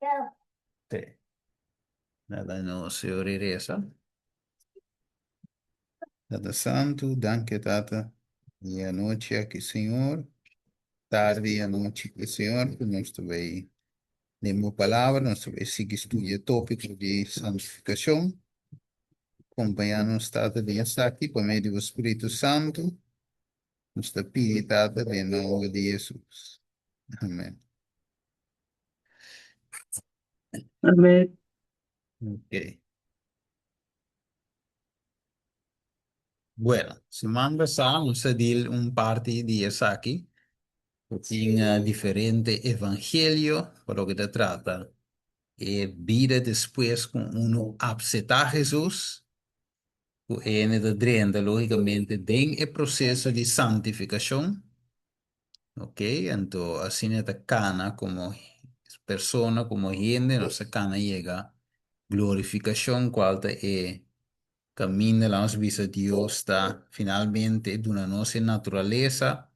Sí. Laga nos ora i resa. Tata Santu, danki Tata, di e anochi aki Señor, tardi i anochi aki Señor, ku nos ta bai den bo palabra, nos ta bai sigui studia e tópiko di santifikashon. Kompañá nos Tata den esaki pa medio di bo Spiritu Santu. Nos ta pidi Tata den nòmber di Hesus. Amèn. Amén. Ok. Bueno, siman pasá nos a deal un parti di esaki. Ku tin diferente evangelio pa loke ta trata e bida despues ku unu apseptá Hesus, ku hende ta drenta lógikamente den e proseso di santifikashon. Ok, anto asina ta kana komo persona, komo hende, nos ta kana yega glorifikashon, kual ta e kaminda laga nos bisa Dios ta finalmente duna nos e naturalesa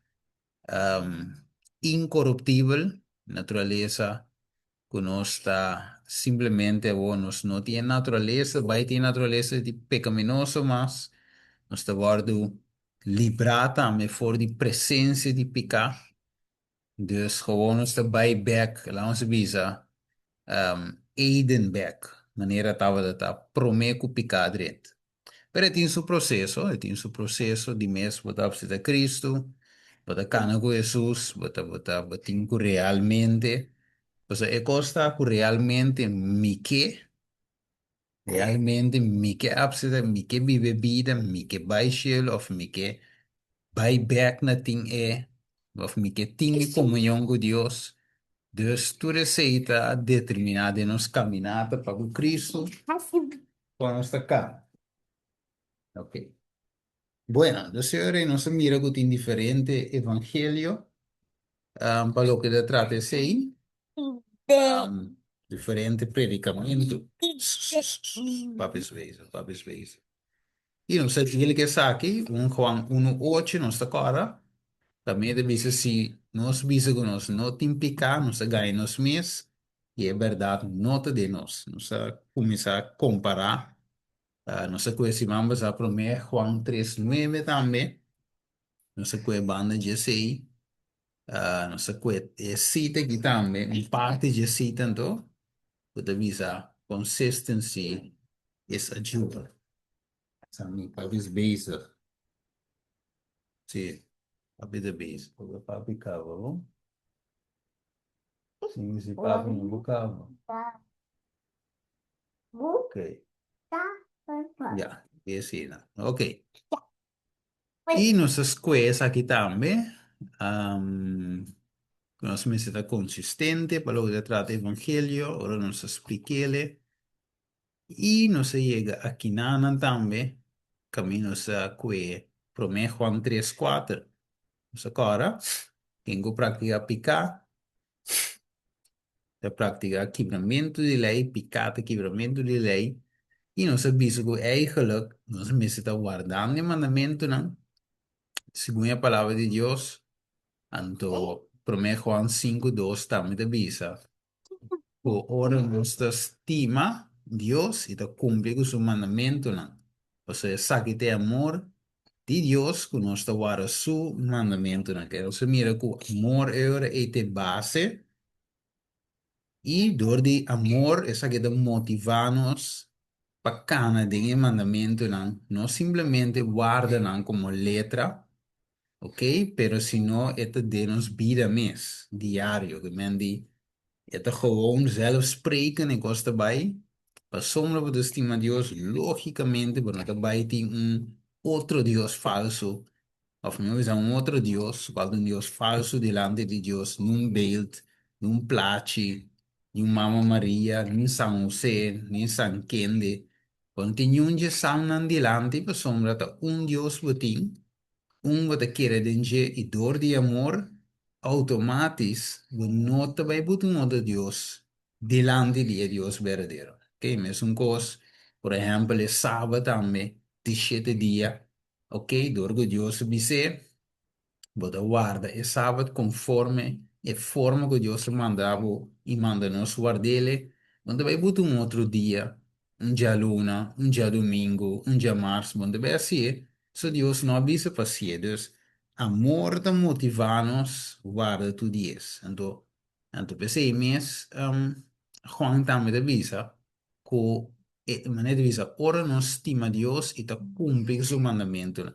inkoruptibel, naturalesa ku nos ta simplemente awor nos no tin e naturalesa, bai tin e naturalesa di pekaminoso mas, nos ta wòrdu librá tambe for di presensia di piká, dus gewoon nos ta bai bèk, laga nos bisa Eden bèk, manera tabata ta promé ku piká drenta. Pero e tin su proseso, e tin su proseso, di mes bo ta apseptá Cristo, bo ta kana ku Hesus, bo ta bo ta bo tin ku realmente, pasobra e kos ta ku realmente mi ke, realmente mi ke apseptá, mi ke biba e bida, mi ke bai shelu òf mi ke bai bèk na tin e, òf mi ke tin e komunion ku Dios. Dus tur esei ta determiná den nos kaminata pa ku Cristo. Kon nos ta kaba? Ok. Bueno, dus señores, nos a mira ku tin diferente evangelio pa loke ta trata esei. Diferente predikamentu. Papi is bezig, papi is bezig. I nos a dil ku esaki, un Juan unu ocho nos ta kòrda, tambe ta bisa si nos bisa ku nos no tin piká, nos ta gaña nos mes i e bèrdat no ta den nos. Nos a kuminsá kompará, nos a kue siman pasá promé Juan tres nuebe tambe, nos a kue banda dje esei, nos a kue e sita aki tambe, un parti dje sita anto, ku ta bisa consistency is a jewel. Sa mi papi is bezig. Sí, papi ta bezig. Papi kaba bo. Sí, sí, papi no bo kaba. Ok. Ya, esina. Ok. I nos a skohe esaki tambe. Um, nos mester ta konsistente pa loke ta trata evangelio, ora nos a splik'ele. I nos a yega akinanan tambe, kaminda nos a kue Promé Juan tres kuater. Nos a kòrda, ken ku praktiká piká ta praktiká kibramentu di lei, piká ta kibramentu di lei, i nos a bisa ku eigenlijk nos mester ta wardando e mandamentunan segun e palabra di Dios. Anto Promé Juan sinku dos tambe ta bisa ku ora nos ta stima Dios i ta kumpli ku su mandamentunan, pasobra esaki ta e amor di Dios ku nos ta warda su mandamentunan. Ke nos a mira ku amor e ora ei ta e base, i dor di amor esaki ta motivá nos pa kana den e mandamentunan, no simplemente warda nan komo letra, ok, pero sino e ta den nos bida mes, diario, ke men di e ta gewoon zelfsprekend e kos ta bai, pasobra bo ta stima Dios, logicamente bo no ta bai tin un otro Dios falso, òf mi a bisa un otro Dios, kual ta un Dios falso dilanti di Dios, ni un beeld, ni un plachi, ni un Mama Maria, ni San Jose, ni San kende, bo no tin niun dje sannan dilanti pasobra ta un Dios bo tin, un bo ta kere den dje i dor di amor automatis bo no ta bai buta un otro Dios dilanti di e Dios berdadero. Ok, mesun kos, por ehèmpel e Sabat tambe, di shete dia, ok, dor ku Dios a bis'é, bo ta warda e Sabat konforme E forma ku Dios a manda bo i manda nos ward'el, bo no ta bai buta un otro dia, un djaluna, un djadumingu, un djamars, bo no ta bai hasié, so Dios no a bisa pa hasié. Dus, amor ta motivá nos warda tur dies. Anto, anto p'esei mes Juan tambe ta bisa ku e manera di bisa ora nos stima Dios i ta kumpli ku su mandamentunan.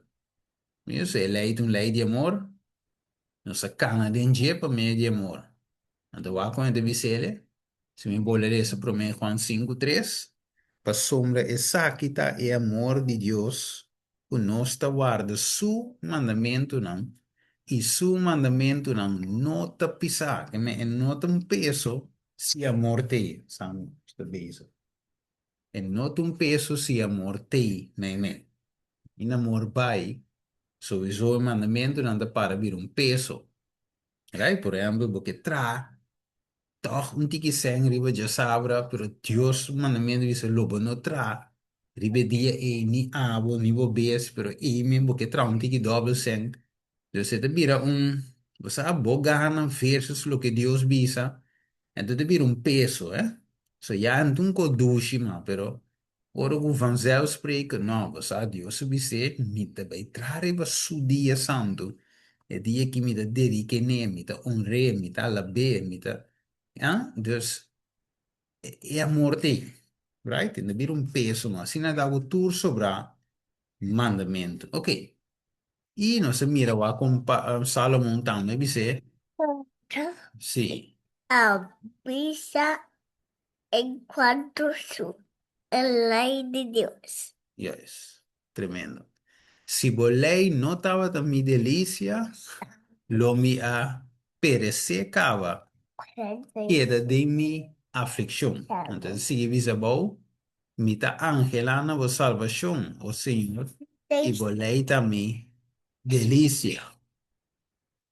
Mira, e lei ta un lei di amor. Nos a kana den dje pa medio di amor. Anto wak kon e ta bis'el? Si mi bolbe lesa promé Juan 5:3. Pasobra esaki ta e amor di Dios, ku nos ta warda su mandamentunan, i su mandamentunan no ta pisá. Ke men e no ta un peso si amor t'ei. Sa mi ta bisa. E no ta un peso si amor t'ei meimei. I amor bai, souiso e mandamentunan ta para bira un peso. Right? Por ehempel, bo ke traha tòg un tiki sèn riba djasabra, pero Dios su mandamentu bisa lo bo no traha riba e dia ei, ni abo, ni bo bes, pero ei men bo ke traha un tiki dòbel sèn. Dus e ta bira un, bo sa, bo gana versus loke Dios bisa, enton ta bira un peso, eh. So ya no ta un kos dushi mas, pero ora ku vanzelfspreken, no, bo sa, Dios a bis'é, mi ta bai traha riba su dia santu, e dia ki mi ta dedik'é n'e, mi ta honr'é, mi ta alab'é, mi ta, ya, dus e amor t'ei, right? E no bira un peso mas, asina ta ku tur sobrá mandamentu. Ok. I nos a mira wak kon Salomon tambe bis'é. Sí. A bisa en cuanto su e ley di Dios. Juist. Tremendo. Si bo ley no tabata mi delicia, lo mi a perecé caba, keda den mi afliccion. Anto e ta sigui bisa abou, Mi ta anhelá na bo salbashon, o Señor, i bo lei ta mi delisia.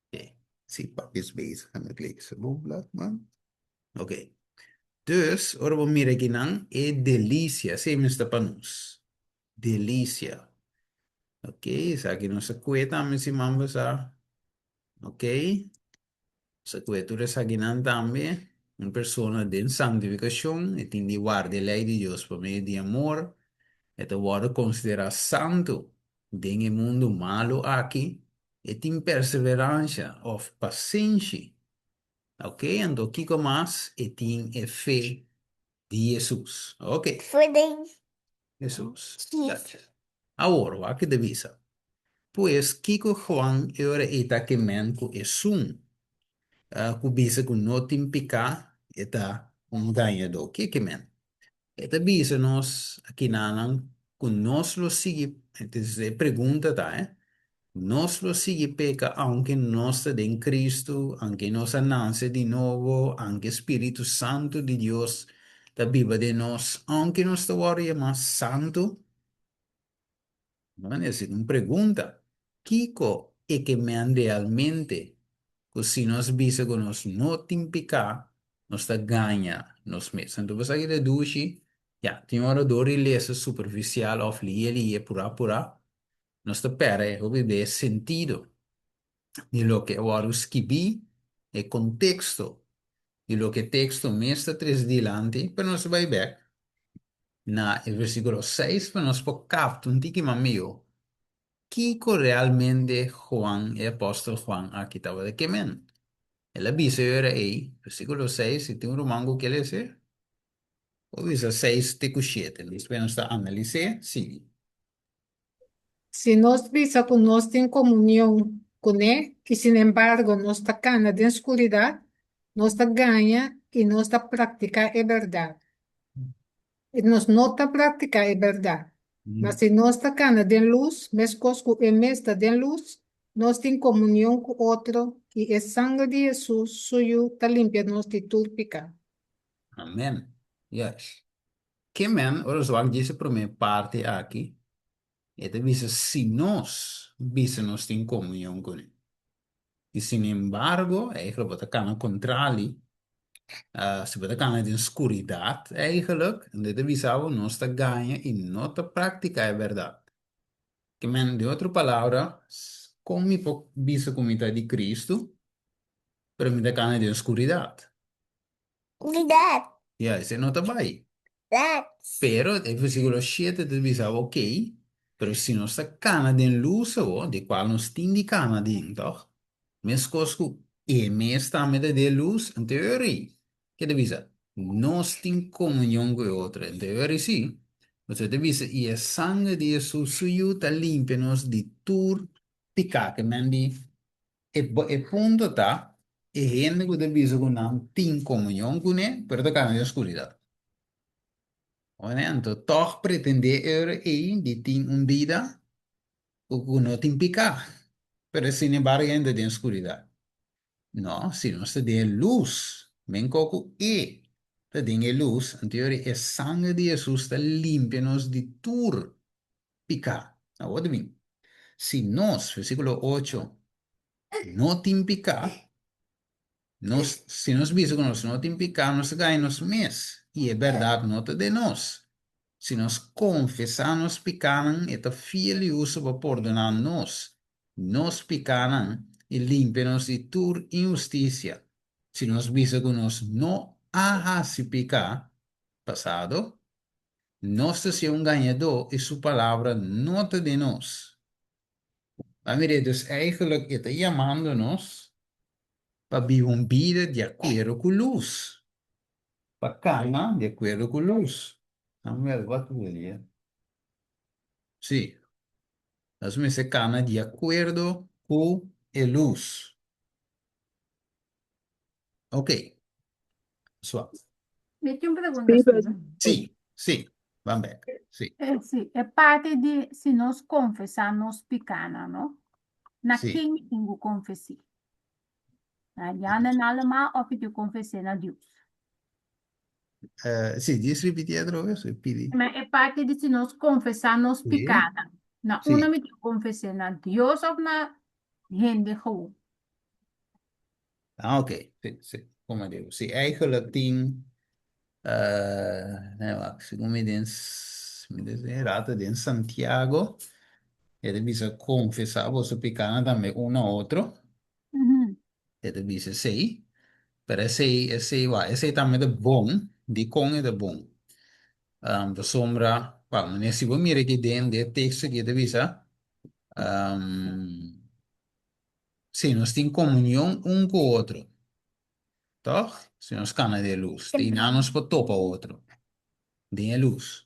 Oké, si papi is bezig en ik lees het boekblad, man. Oké, dus ora bo mira akinan e delisia, esei mes ta pa nos, delisia. Oké, esaki nos a kue tambe siman pasá. Oké. Sa ku e tur esakinan tambe, un persona den santifikashon, e tin di warda e lei di Dios pa medio di amor, e ta wòrdu konsiderá santu den e mundu malu aki, e tin perseveransha òf pasenshi. Oke, anto kiko mas? E tin e fe di Hesus. Oke. Fe den Hesus. Jesus. Awor, wak ta bisa, Pues, kiko Juan e ora ei ta kemen ku esun ku bisa ku no tin piká e ta un gañadó? Ke kemen? E ta bisa nos akinanan ku nos lo sigui, entonces e pregunta ta, Nos lo sigui peka aunke nos ta den Cristo, aunke nos a nase di nobo, aunke Spiritu Santu di Dios ta biba den nos, aunke nos ta wòrdu yamá santu? Bo nesita un pregunta, Kiko e ke men realmente ku si nos bisa ku nos no tin piká, nos ta gaña nos mes? Anto bo sa ki ta dushi? Ya, tin ora dor di lesa superfisial òf liye liye purá purá, Nos ta pèrdè hopi be e sentido di loke a wòrdu skibí, e konteksto di loke e teksto mes ta trese dilanti, pero nos ta bai bèk na e versíkulo 6 pa nos por kapta un tiki mas mihó kiko realmente Juan, e apòstel Juan aki tabata ke men. El a bisa e ora ei, versíkulo 6, si tin un ruman ku ke lesa, por bisa 6 te ku 7, despues nos ta analis'é, sigui. Si nos bisa ku nos tin komunion kuné i sinembargo nos ta kana den skuridat, nos ta gaña i nos ta praktiká e bèrdat. I nos no ta praktiká e bèrdat. Ma si nos ta kana den lus, meskos ku e mes ta den lus, nos tin komunion ku otro i e sanger di Hesus, su Yu, ta limpia nos di tur piká. Amèn. Yes. Ke men, ora nos wak djis e promé parti aki, e ta bisa si nos bisa nos tin komunion kuné. I sinembargo, eigenlijk bo ta kana kontrali, si bo ta kana den skuridat eigenlijk, anto e ta bisa bo nos ta gaña i no ta praktiká e bèrdat. Ke men, den otro palabra, kon mi por bisa ku mi ta di Kristu? Pero mi ta kana den skuridat. Skuridat. Ya, esei no ta bai. Dat. Pero e versíkulo shete ta bisa ok, pero si nos ta kana den lus awor, di kual nos tin di kana den, tòg? Meskos ku e mes tambe ta den lus, anto e ora ei, ke ta bisa? Nos tin komunion ku e otro. Anto e ora ei sí, pasobra e ta bisa, i e sanger di Hesus su Yu ta limpia nos di tur piká. Ke men di E e punto ta, e hende ku ta bisa ku nan tin komunion kuné, pero ta kana den skuridat. Oné, anto tòg pretendé e ora ei di tin un bida ku ku no tin piká, pero sinembargo hende ta den skuridat. No, si nos ta den e lus, menkó ku e ta den e lus, anto e ora ei e sanger di Hesus ta limpia nos di tur piká. Awor ta bin, si nos, versíkulo ocho, no tin piká, nos, si nos bisa ku nos no tin piká, nos ta gaña nos mes, i e bèrdat no ta den nos. Si nos konfesá nos pikánan, e ta fiel i hustu pa pordoná nos nos pikánan i limpia nos di tur inhustisia. Si nos bisa ku nos no a hasi piká, pasado, Nos ta ser un gañadó i su palabra no ta den nos. Ba mira, dus eigenlijk e ta yamando nos pa biba un bida di akuerdo ku lus, pa kana di akuerdo ku lus. Samuel, wat wil je? Sí, nos mester kana di akuerdo ku e lus. Ok. Swa. Mi tin un pregunta, Steven. Sí, sí. Van bek. Sí. Eh, sí, e parte di si nos confesá nos pikánan, no? Na Sí. ken mi tin ku konfes'é? Na Jan en allemaal of mi tin ku konfes'é na Dios? Eh, sí, djis repetí otro vez, e pidi. Ma e parte di si nos confesá nos Sí. pikánan, na Sí. unda mi tin ku konfes'é? Na Dios of na hende gewoon? Ah, oké. Sí, sí. Como digo. Sí, eigenlijk tin, eh, nee, wacht, segun mi den, mi den rato den Santiago, e ta bisa confesá boso pikánan tambe un na otro. E ta bisa esei. Pero esei, esei, wak, esei tambe ta bon. Dikon e ta bon? Um, pasobra, wak, manera si bo mira aki den den e teksto aki e ta bisa, um, Si nos tin komunion un ku otro, tòg? Si nos kana den e lus, te einan nos por topa otro den e lus.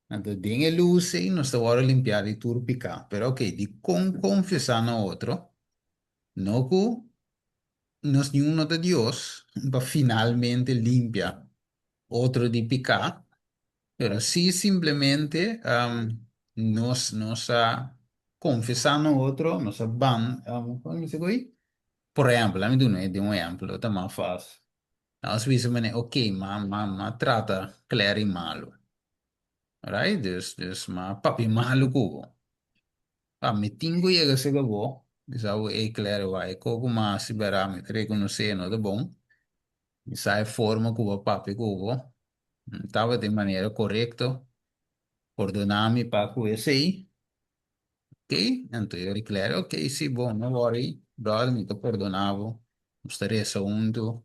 Anto den e lus ei nos ta wòrdu limpiá di tur piká. Pero oke, dikon konfesá na otro? No ku nos niun no ta Dios pa finalmente limpia otro di piká, Pero si simplemente nos nos a confesa na otro, nos a ban, como mi bisa koe? Por ehempel, lami duna e un ehempel, ta mas fácil. Nos bisa mane, ok, ma ma ma trata Clary malo. Right? Dus dus ma papia malo ku bo. Pa mi tin ku yega serka bo, bisa bo, ey Clary, wak e koko mas hasi bera, mi ta rekonosé no ta bon. Mi sa e forma ku bo a papia ku bo, Tabata e manera korekto. Pordoná mi pa ku esei. Ok, anto yo declara, ok, sí, bon, no worry, brother, mi ta pordoná bo. Nos ta resa huntu,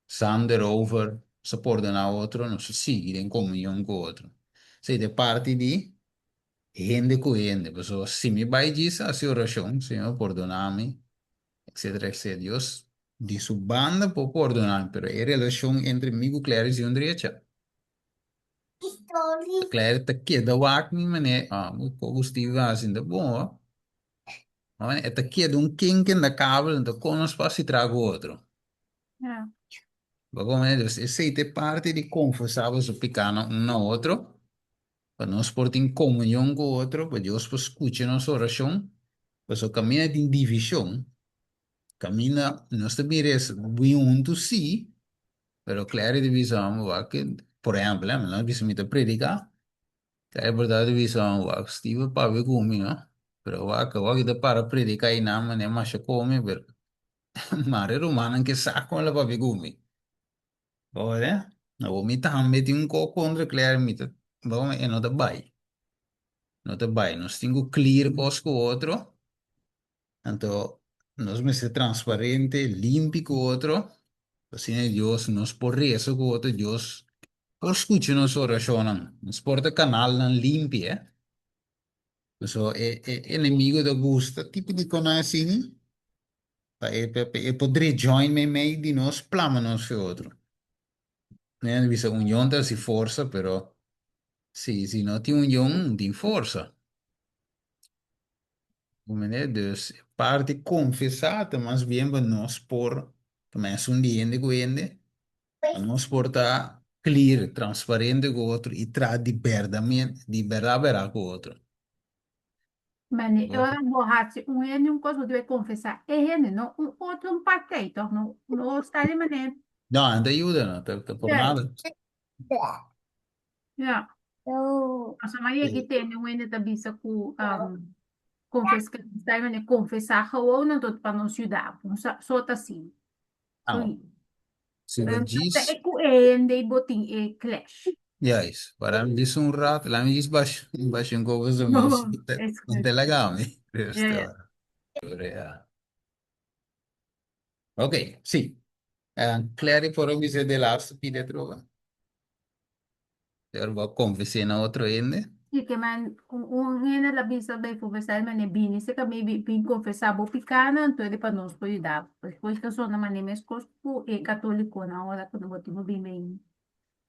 zand erover, nos ta pordoná otro, nos ta sigui den komunion ku otro. Esei ta e parti di hende ku hende. Pasobra si mi bai djis hasi orashon, Señor pordoná mi, etcetera, etcetera. Dios di su banda por pordoná, pero e relacion entre mi cu Clarice di un drecha. Clarice ta keda wak mi manera, ah, mi poco Steve a haci ta bon hoor. Maar e ta keda un kinken na kabel, anto kon nos por haci trago otro. Ja. Bo comprende? Dus esei ta e parti di confesá boso pikánan un na otro, pa nos por tin komunion ku otro, pa Dios por skucha nos orashon, pasobra kaminda tin divishon, kaminda nos ta bin resa bin huntu sí, pero Clary ta bisa mi wak ke, por ehèmpel, mi no bisa mi ta prediká, Clary por ta bisa mi wak Steve a papia ku mi no, pero wak awor ki ta para prediká einan manera masha kome, pero mare rumannan ke sa kon el a papia ku mi. Bo wak? Awor mi tambe tin un kos kontra Clary, mi ta, bo e no ta bai, no ta bai, nos tin ku clear kos ku otro. Anto Nos mester transparente, limpi ku otro, asina Dios nos por resa ku otro, Dios por skucha nos orashonnan. Nos por ta kanalnan limpi, eh. So e e enemigo ta gusta tipo di konan asina, pa e pa e por join meimei di nos, plama nos fe otro. Nan bisa union ta hasi forsa, pero si si no tin union, no tin forsa. Comprende? Dus parti confesá ta mas bien pa nos por, ta esun di hende ku hende, pa nos por ta clear, transparente ku otro i traha di berdamente, di berdad berdad ku otro. Mane, e ora bo haci un hende un cos, bo debe confesa e hende, no un otro un partij, toch? No, no sta di manera. No, no ta yuda, no ta, ta por nada. Ja. Pasobra ma yegi tende un hende ta bisa ku um, confes, sta di manera confesa gewoon anto pa nos yuda. So ta asina. Ah, si bo Pero djis, ta e ku e hende i bo tin e clash. Juist, para mi djis un rato, laat mi djis basha, basha un kopo so mi No, te, es no goed. te laga mi. Ja, ja. Ja. Ok, sí. Clary por bisa de laatste pide troba. Pero bo confesé na otro hende. Sí, ke men un hende la bisa bai confesá, mane bini serka mi bin confesá bo pikánan, anto e pa nos por yuda. Despues ta sona mane meskos ku e katólikonan ora ku bo tin ku bin bin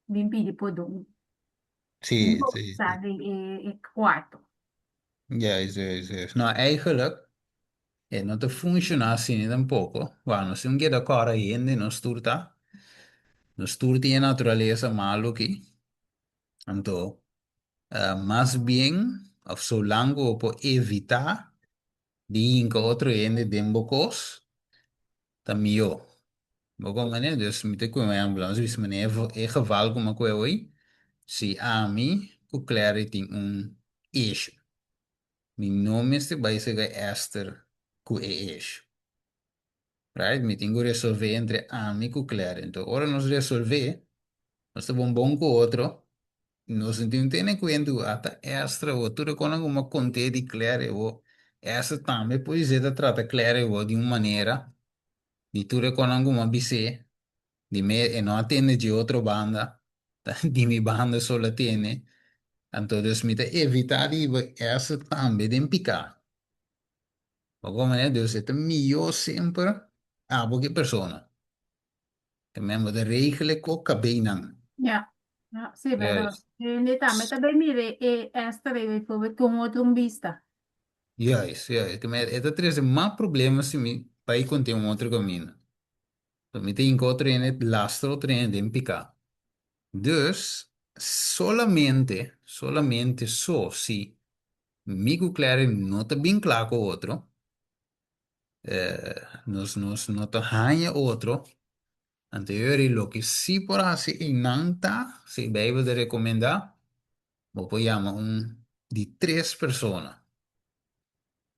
bin pidi pordon. Bin Sí, sí, confesá sí. den e kuarto. Juist, juist, juist. Nou, eigenlijk, e no ta funciona asina tampoco. Bueno, nos tin keda kòrda hende, nos tur ta. Nos tur tin e naturalesa malu aki. Anto, mas bien, of solang ku bo por evitá di hinka otro hende den bo kos, ta mihó. Bo comprende? Dus mi ta kue un ehèmpel, nos bisa manera e geval ku mi a kue hoy, si ami ku Clary tin un issue, mi no mester bai serka Esther ku e issue. Right? Mi tin ku resolvé entre ami ku Clary. Enton, ora nos resolvé, nos ta bon bon ku otro, nos no tin tene kuenta ku ata Esther o tur e konan ku mi a kont'é di Clary o Esther tambe podisé ta trata Clary o di un manera di tur e konan ku mi a bis'é, di me e no a tende dje otro banda, ta di mi banda so la tene. Anto dus mi ta evitá di hiba Esther tambe den piká. Bo komprende? Dus e ta mihó semper abo ku e persona. Te men bo ta regel e kok kabeinan. Ja, ja, sí, berdad. Juist. Hende tambe ta bay mira e Esther ei bijvoorbeeld con otro un bista. Juist, juist. Te men e ta trese mas problema si mi bai konte un otro kaminda. So mi ta hinka otro hende, lastra otro hende den piká. Dus, solamente, solamente so si Mi ku Clary no ta bin kla ku otro, nos nos no ta haña otro, anto yori loke si por hasi einan ta, si Beibel ta rekomendá, bo por yama un di tres persona.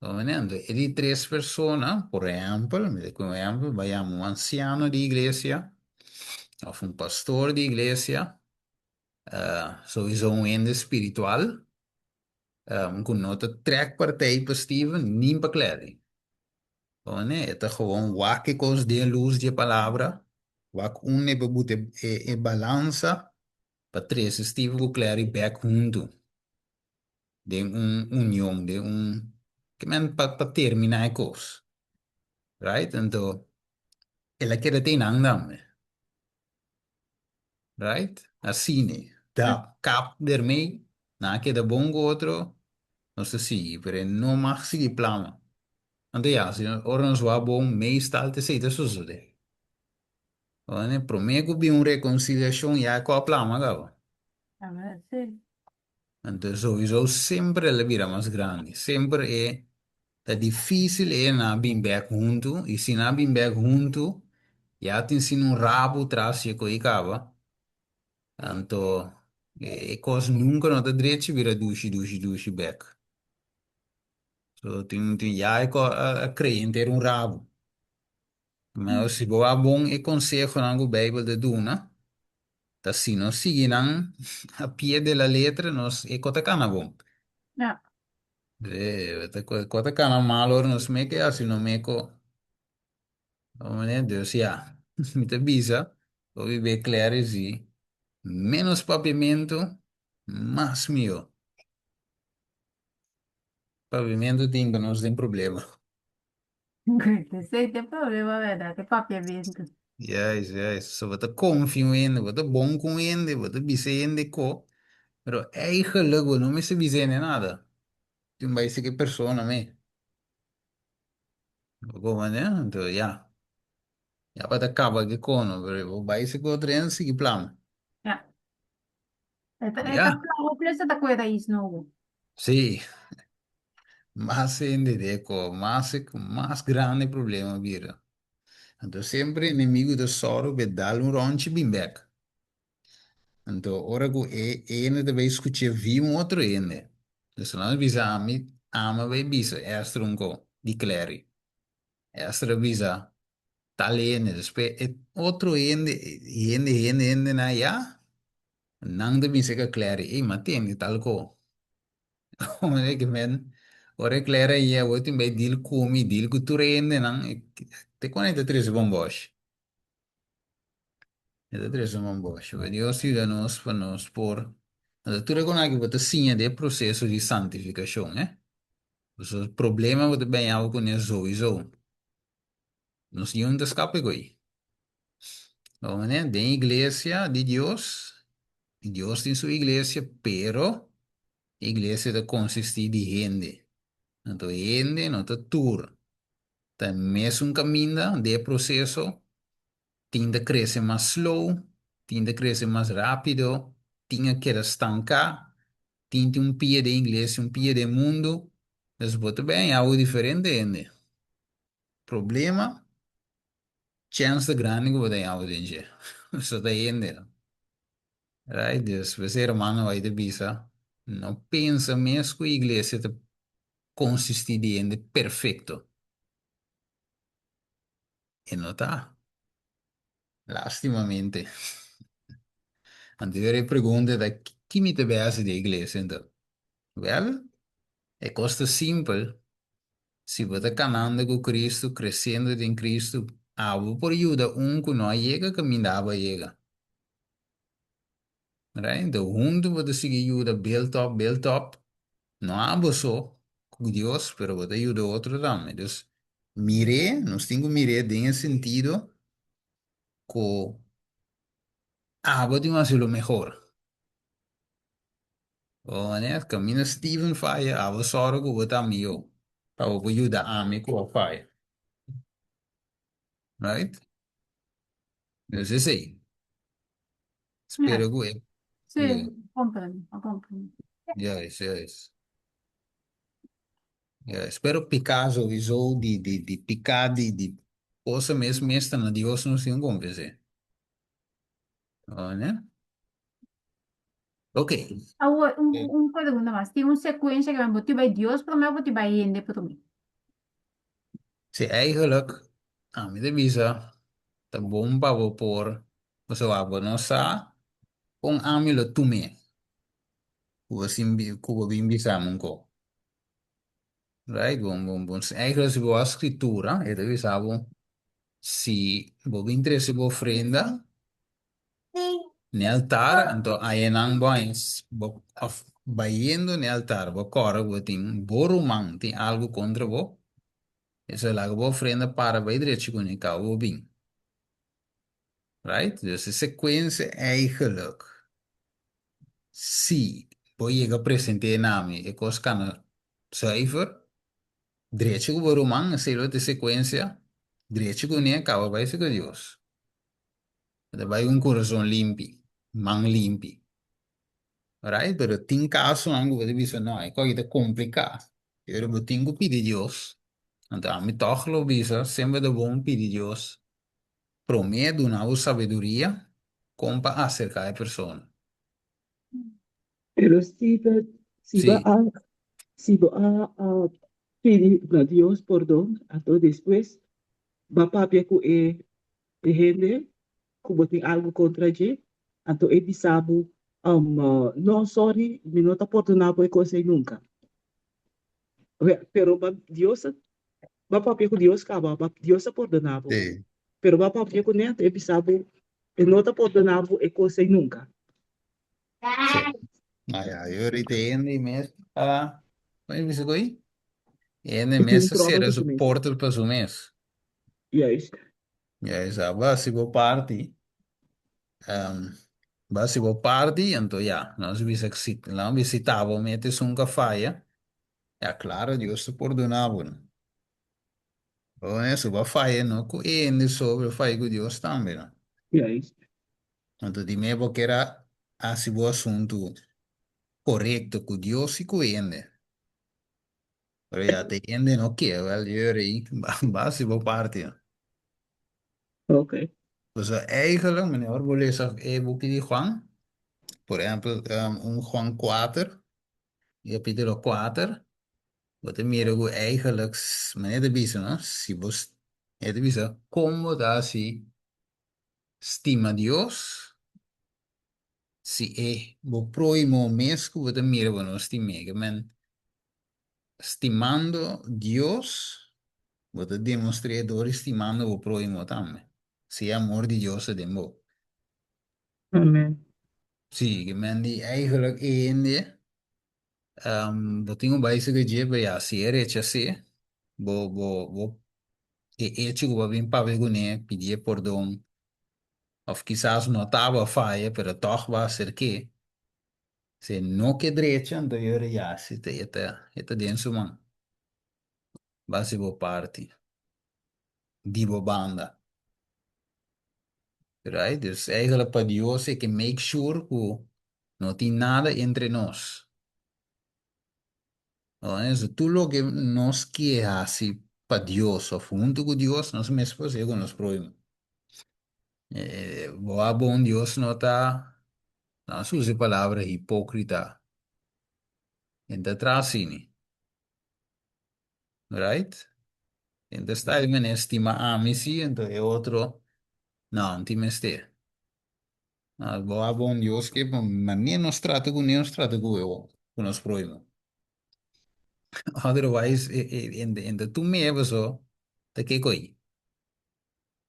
Anto e di tres persona, por ehèmpel, mi ta pone un ehèmpel, bo a yama un ansiano di iglesia òf un pastor di iglesia, Souiso un hende spiritual ku no ta trèk partij pa Steven ni pa Clary. Pone, e ta gewoon wak e kos den lus di e palabra, wak unda e por buta e balansa pa trese Steven ku Clary bèk huntu den un union, den un, ke men pa terminá e kos. Right? Anto el a keda te nan tambe. Right? Asina. Ta kap dermei, nan a keda bon ku otro, nos ta sigui, pero e no mag sigui plama. Anto ya, si ora nos wak bon, meestal ta esei ta sosodé. Ora promé ku bin un rekonsiliashon ya e kò a plama kaba. Anto souiso semper el a bira mas grandi, semper e ta difícil e nan a bin bek huntu y si nan a bin bek huntu ya tin sin un rabu tras dje ko'i kaba, anto e kos nunka no ta drechi bira dushi dushi dushi bek. So tin tin ya e ko a krea henter un rabu. Pero si bo a bon e konsehonan ku Beibel ta duna, ta si nos sigui nan a pie de la letra nos e ko ta kana bon. Ja. E ko ta kana mal ora nos meke hasi no meko. Meneer, dus ja, mi ta bisa, hopi be Clary si, menos papiamentu, mas mihó. Papiamentu tin ku nos den problema. Esei ta e problema bèrdat, e papiamentu. Juist, juist. So bo ta konfia un hende, bo ta bon ku un hende, bo ta bisa e hende ko, pero eigenlijk bo no mester bisa e hende nada. Tin bai seki persona me. Bo komprende? Anto ya. Ya pa ta kaba ki kono, pero bo bai seki otro hende sigui plama. Ja. E ta, e ta Ya. plama plus e ta kue rais nobo. Sí. Mas hende de ko, mas e mas grande problema bira. Anto semper enemigo ta sòru pa e dal un ròntje bin bèk. Anto ora ku e hende ta bai skuch'é via un otro hende. Entonces nan a bisa ami, ami a bai bisa Esther un ko di Clary. Esther a bisa tal hende, despues e otro hende, hende, hende, hendenan ya, nan ta bisa ka Clary, ey mi a tende tal ko. Ora ke men, ora e Clary a yega, bo tin bai deal ku mi, deal ku tur e hendenan, te kuando e ta trese bombòsh? E ta trese un boshi. Pa Dios yuda nos pa nos por. Anto tur e kon aki bo ta siña den e proseso di santifikashon, eh. Pasobra problema bo ta bini awe kuné souiso. Nos niun ta skapa e koi. Bo manera den iglesia di Dios, Dios tin su iglesia, pero e iglesia ta konsistí di hende. Anto hende no ta tur ta e mesun kaminda den e proseso, tin ta krese mas slow, tin ta krese mas rápido, tin a keda stanká, tin tin un pia den iglesia, un pia den mundu. Dus bo ta bai haña algu diferente hende. Problema, chèns ta grandi ku bo ta haña algu den dje. So ta hende. Right? Dus p'esei hermano bai ta bisa, no pensa mes ku iglesia ta konsistí di hende perfekto. E no ta. Lastimamente. Anto e pregunta ta, ki mi ta bai hasi den iglesia anto? Wèl, e kos ta simpel. Si bo ta kanando ku Kristu, kresiendo den Kristu, abo por yuda un ku no a yega kaminda abo a yega. Right? Anto huntu bo ta sigui yuda build up, build up. No abo so ku Dios, pero bo ta yuda otro tambe. Dus mir'é, nos tin ku mir'é den e sentido ku abo tin ku hasi lo mehor. Bo manera, kaminda Steven faya, abo sòru ku bo ta mihó pa bo por yuda ami ku a faya. Right? Dus esei. Spero ku e. Sí, comprendo, comprendo. Juist, juist. Juist. Pero piká sowieso di di di piká di di cosa mes mes ta na Dios nos tin konfes'é. Oh, ne? Ok. Awor, un, un pregunta mas. Tin un secuencia que bo ti bai Dios promé of bo ti bai hende promé? Sí, eigenlijk, ami ta bisa, ta bon pa bo por, pasobra bo no sa kon ami lo tum'é ku bo sin ku bo bin bisa mi un ko. Right? Bon, bon, bon. Eigenlijk si bo wak scritura, e ta bisa bo, si bo bin trese bo ofrenda n'e altar, anto ayenan bo a bo of bayendo n'e altar bo kòrda ku bo tin bo ruman tin algu kontra bo, eso laga bo ofrenda para bai drechi kuné kaba bo bin. Right? Dus e sekuensia eigenlijk si bo yega present'é na mi e kos kana zuiver, drechi ku bo ruman, esei lo ta e sekuensia, drechi kuné kaba bai serka Dios. Bo ta bai ku un kurason limpi, man limpi. Right? Pero tin kasonan ku bo ta bisa, no, e kos aki ta kompliká. Pero bo tin ku pidi Dios. Anto ami tòg lo bisa, semper ta bon pidi Dios promé duna bo sabiduria kon pa aserká e persona. Pero Steven, si bo Sí. a, si bo a, a pidi na Dios pordon, anto despues bo a papia ku e E hende ku bo tin algu kontra dje, anto e bisa bo, No, sorry, mi no ta pordoná bo e kos ei nunka. Pero Dios a. Bo a papia ku Dios kaba, bo Dios a pordoná bo. Sí. Pero bo a papia kuné, anto e bisa bo, e no ta pordoná bo e kos ei nunka. Sí. Ah, ya, yo ahorita hende mes a, kon e bisa koi? Hende E tin mes un a tròbel sera ku su su mes. portal pa su mes. Juist. Ya, esa bo hasi bo parti, um, bo hasi bo parti, anto ya, nos bisa si, nan bisa si ta bo mete esun ka faya, ya klaro Dios ta pordona bo no. Bo bo a faya no ku hende so, bo a faya ku Dios tambe no. Juist. Anto di me bo kier a hasi bo asuntu korekto ku Dios i ku hende. Pero ya te hende no ke, wel jori, ba hasi bo parti. Ok. Dus eigenlijk, meneer, ora bo lesa e buki di Juan, por ehempel, un Juan 4, capítulo 4, bo ta mira ku eigenlijk, meneer ta bisa, no? Si bo, e ta bisa, kon bo ta hasi stima Dios, si e bo próhimo mes ku bo ta mira bo no stim'é. Ke men, stimando Dios, bo ta demostr'é dor di stimando bo próhimo tambe. Si e amor di Dios ta den bo. Amen. Sí, ke men di eigenlijk e hende, bo tin un bai sigi dje, pero ya, si e rechas'é, bo, bo, bo, e echo ku bo a bin papia kuné, pidié pordon, òf kisas no taba faya, pero tòg bo a aserk'é, si e no ke drecha, anto e ora ya, si ta, e ta, e ta den su man. Bo hasi bo parti, di bo banda. Right? Dus eigenlijk pa Dios e ke make sure ku no tin nada entre nos. Eso, tur loke nos ke hasi pa Dios of huntu ku Dios, nos mes por hasié ku nos próhimo. Bo a bon Dios no ta, nos usa e palabra hipókrita, e ta traha asina. Right? E ta sta e mene stima ami si, anto e otro no, no tin mester. Bo a bon Dios ke manera nos trata ku nos trata ku e ku nos próhimo. Otherwise, e ta tur meba so ta ke koi.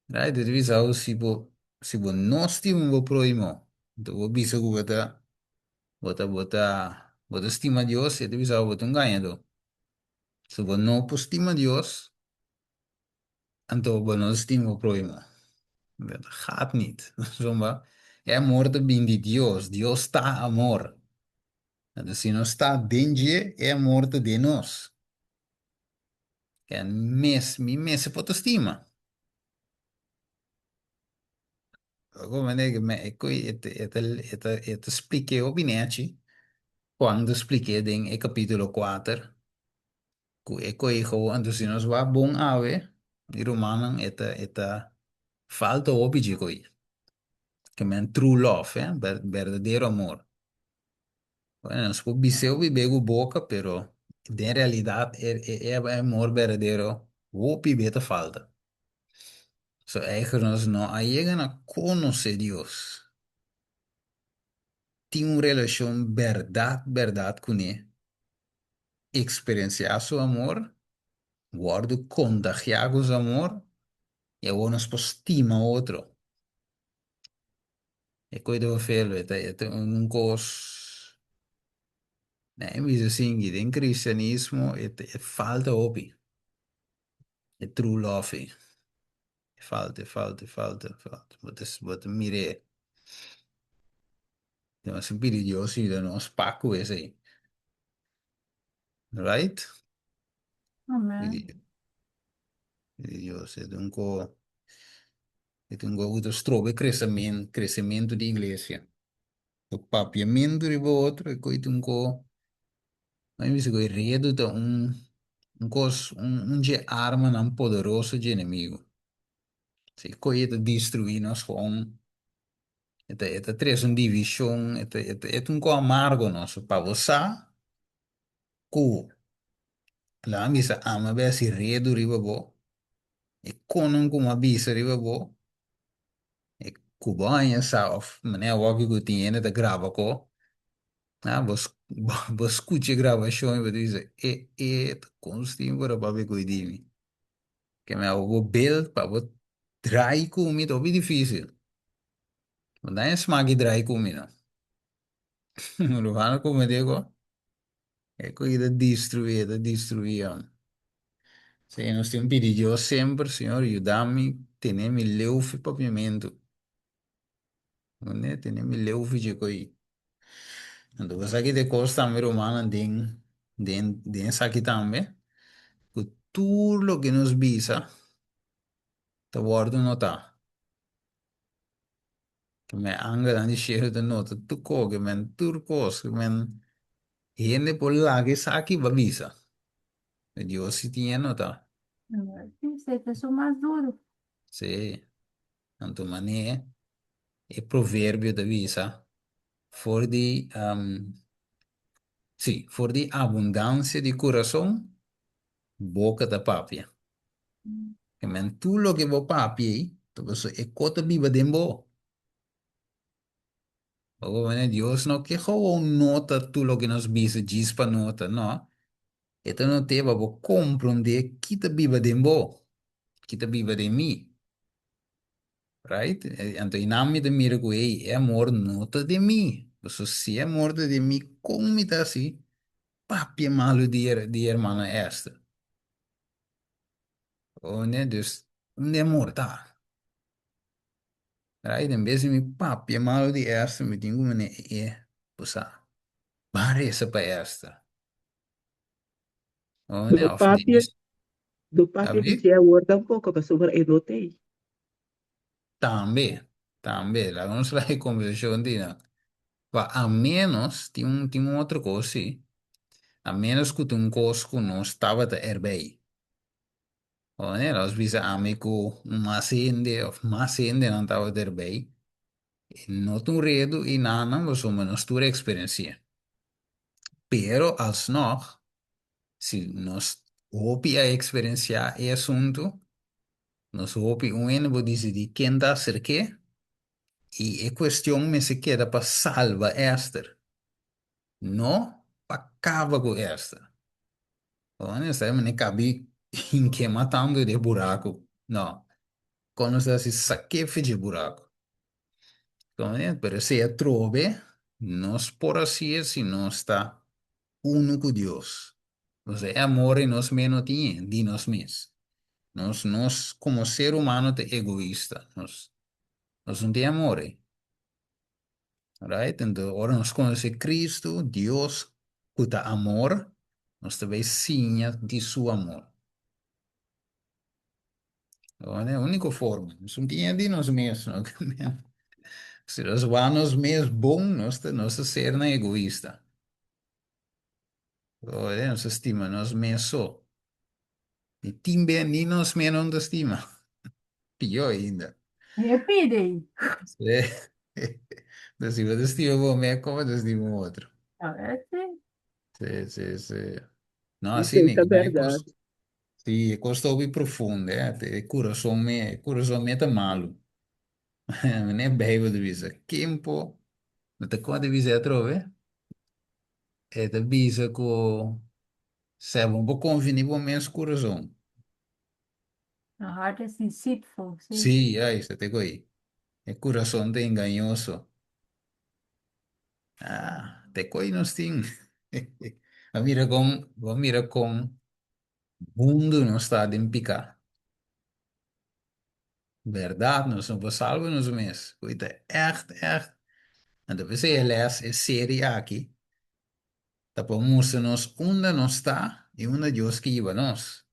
Right? Bo ta bisa si bo si bo no stima bo próhimo, anto bo bisa ku bo ta bo ta bo ta bo ta stima Dios, e ta bisa bo ta un gañadó. Si bo no por stima Dios, Anto bo no stima bo próhimo. Dat gaat niet. Pasobra e amor ta bin di Dios. Dios ta amor. Anto si nos ta den dje, e amor ta den nos. En mes, mi mester por ta stima. E ta, e ta splik'é hopi nechi. Juan ta splik'é den e kapítulo kuater. Ku e koiho anto si nos wak bon awe mi rumannan e ta e ta falta hopi dje koi ke men true love eh berdadero amor bueno nos por bis'é hopi be ku boka pero den realidat e e amor berdadero hopi be ta falta so eiger nos no a yega na konosé Dios tin un relashon bèrdat bèrdat kuné Eksperensiá su amor, wòrdu kontagiá ku su amor i awor nos por stima otro. E koe ta felo, e ta e ta un kos, mi bisa sinki, den kristianismo e ta e falta hopi, e true love ei. E falta, e falta, e falta, e falta. Bo ta bo ta mir'é. Nos a pidi Dios yuda nos pa ku esei. Right? Amen. Pidi Dios. E ta un ko, e ta un ko ku ta stroba e kresemen, kresementu di iglesia. E papiamentu riba otro, e koi ta un ko, mi bisa ku e redu ta un, un kos, un, un dje armanan poderoso dje enemigu. Si e koi e ta destruí nos gewoon. E ta, e ta trese un divishon, e ta, e ta, e ta un kos amargo nos. Pa bo sa ku laga mi bisa ami a bai hasi redu riba bo, e konan ku mi a bisa riba bo, e ku bo haña sa òf manera awor ku tin hende ta graba ko, ah, bo bo skucha e grabashon i bo ta bisa e e ta kon stin por a papia ku e di mi. Ke men abo bo bel pa bo draai ku mi ta hopi difísil. Bo ta haña smak di draai ku mi no. Rufano komete ko e ku ta destruí, e ta destruí hom. Sí, nos tin pidi Dios semper, Señor, yuda mi tene mi leu fi papiamentu. Mane tene mi leu fi dje koi. Anto bo sa ki te kos tambe rumannan den den den esaki tambe ku tur loke nos bisa ta wòrdu notá. Ke men angelnan di shelu ta nota tur kos, ke men tur kos, ke men hende por laga esaki pa bisa. Dios si tin e notá. Sí, esei ta su mas duru. Sí. Anto manera e proverbio ta bisa, for di, sí, for di abundansia di kurason, boka ta papia. Ke men tur loke bo papia ei, ta pasobra e kos ta biba den bo. Bo manera Dios no ke gewoon nota tur loke nos bisa djis pa nota, no. E ta not'é pa bo komprondé ki ta biba den bo, ki ta biba den mi. Right? Anto einan mi ta mira ku, hey, e amor no ta den mi. Pasobra si e amor ta den mi, kon mi ta hasi papia malu di di hermana Esther? Oné, dus, unda e amor ta? Right? En bes di mi papia malu di Esther, mi tin ku mane e, bo sa, ban resa pa Esther. Oh, No of papia, Dennis. no papia di Abri? dje awor tampoco, pasobra e no t'ei. Tambe, tambe. Laga nos laga e conversacion di nan. Pa a menos, tin un, tin un otro cos si, a menos cu ta un cos cu nos tabata erbij. Oh, ne, nos bisa ami cu un mas hende of mas hendenan tabata erbij, e no ta un redu y nan, pasobra nos tur a experiencia. Pero alsnog, si nos hopi a eksperensiá e asuntu, nos hopi un hende por disidí ken ta aserk'é i e kuestion mester keda pa salba Esther, no pa kaba ku Esther. Pasobra nos ta mane kabi hink'é matando den e buraku. No, kon nos ta hasi sak'é for dje buraku. Pero esei atrobe nos por hasié si nos ta unu ku Dios. Nos e amor ei nos mes no tin di nos mes. Nos nos komo ser humano ta egoista. Nos nos no tin amor ei. Right? Entonces ora nos konosé Cristo, Dios ku ta amor, nos ta bai siña di su amor. Bueno, e único forma. Nos no tin di nos mes, no? Si nos wak nos mes bon, nos ta, nos ta sernan egoista. Oye, nos ta stima nos mes so. I tin be ni nos mes no ta stima. Pió ainda. E pide. Sí. Entonces, si bo ta stima bo mes, como ta stima un otro? A ver, sí. Sí, sí, sí. No, así Esei ni ta que me bèrdat. cos, sí, e cos ta hopi profundo, eh. E curason me, e curason me ta malu. Mene Bijbel ta bisa, ken por, no ta kon ta bisa atrobe? E ta bisa ku sè bo por konfia ni bo mes kurason. The heart is deceitful, sí. Sí, juist, ta te ei. E kurason ta engañoso. Ah, te koi nos tin. Bo mira kon, bo mira kon hundu nos ta den piká. Bèrdat, nos no por salba nos mes. Koe ta ègt, ègt. Anto p'esei e lès, e seri aki, ta pa mustra nos unda nos ta i unda Dios ke hiba nos.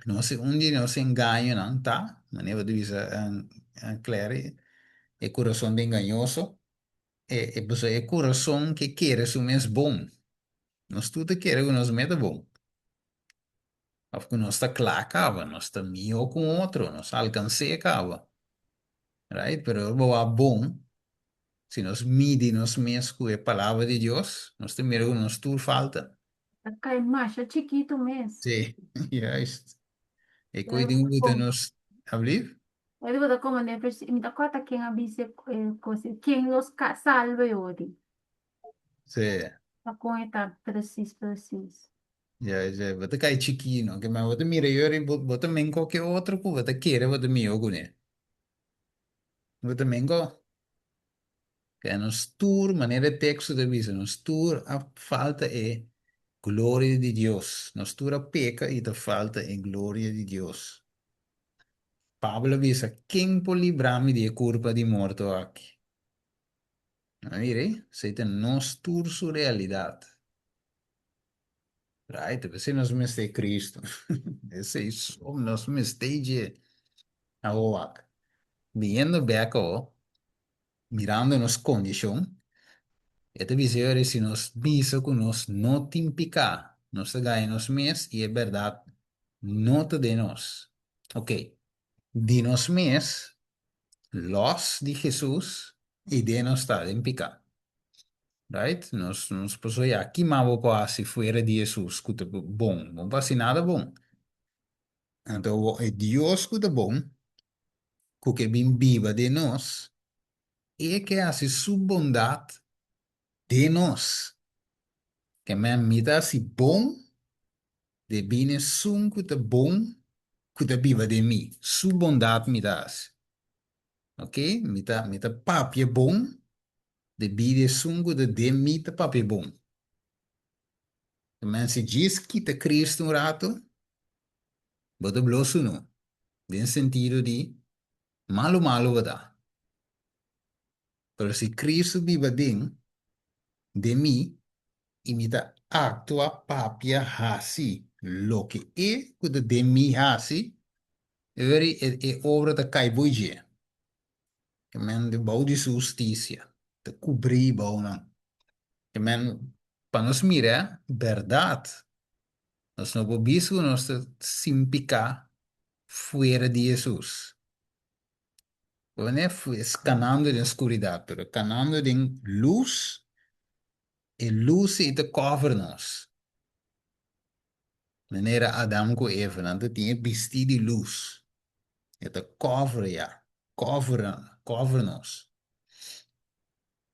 Nos e un di nos engañonan ta, manera bo ta bisa Clary, e kurason di engañoso, e e pasobra e kurason ke kere su mes bon. Nos tur ta kere ku nos mes ta bon. Of ku nos ta kla kaba, nos ta mihó ku un otro, nos a alkans'é kaba. Right? Pero ora bo wak bon, si nos midi nos mes ku e Palabra di Dios, nos ta mira ku nos tur falta. Ta kai masha chikitu mes. Sí, juist. E Pero koe tin ku buta kom, nos, ablief? e di bo ta koma den vers, mi ta kòrda ken a bisa e kos, ken los ka salba e odi. Sí. Pa kon e ta presis presis. Ja, ja, bo ta kai chikí, no? Ke men bo ta mira yori, bo, bo ta men koke otro ku bo ta kere bo ta mihó kuné. Bo ta men ko. Ke nos tur, manera e teksto ta bisa, nos tur a falta e gloria di Dios. Nos tur a peka i ta falta e gloria di Dios. Pablo a bisa, Ken por libra mi di e kurpa di morto aki? A mira, esei ta nos tur su realidat. Right, p'esei nos mester Cristo. Esei so nos mester dje. Awor wak, biniendo bek awor, mirando nos kondishon, e ta bisa yori si nos bisa ku nos no tin piká, nos ta gaña nos mes i e bèrdat no ta den nos. Oke, di nos mes, lòs di Hesus, i den nos ta den piká. Right? Nos, nos por soñá, ki mas bo por hasi fuera di Hesus ku ta bon? Bo no por hasi nada bon. Anto e Dios ku ta bon, ku ke bin biba den nos, e ke hasi su bondat den nos. Ke men mi ta hasi bon debí na esun ku ta bon ku ta biba den mi. Su bondat mi ta hasi. Ok, mi ta mi ta papia bon debí di esun ku ta den mi ta papia bon. Ke men si djis kita Cristo un rato, bo ta blo sunu, den sentido di malu malu bo ta. Pero si Cristo biba den den mi i mi ta aktua, papia, hasi loke e ku ta den mi hasi, e weri e e obra ta kai bo dje. Ke men di bou di su hustisia ta kubrí bou nan. Ke men pa nos mira bèrdat nos no por bisa ku nos ta sin piká fuera di Hesus. Bo ne es kanando den skuridat, pero kanando den lus, e lus ei ta kòver nos. Manera Adam ku Eva, nan ta tin e bistí di lus. E ta kòver ya, kòver, kòver nos.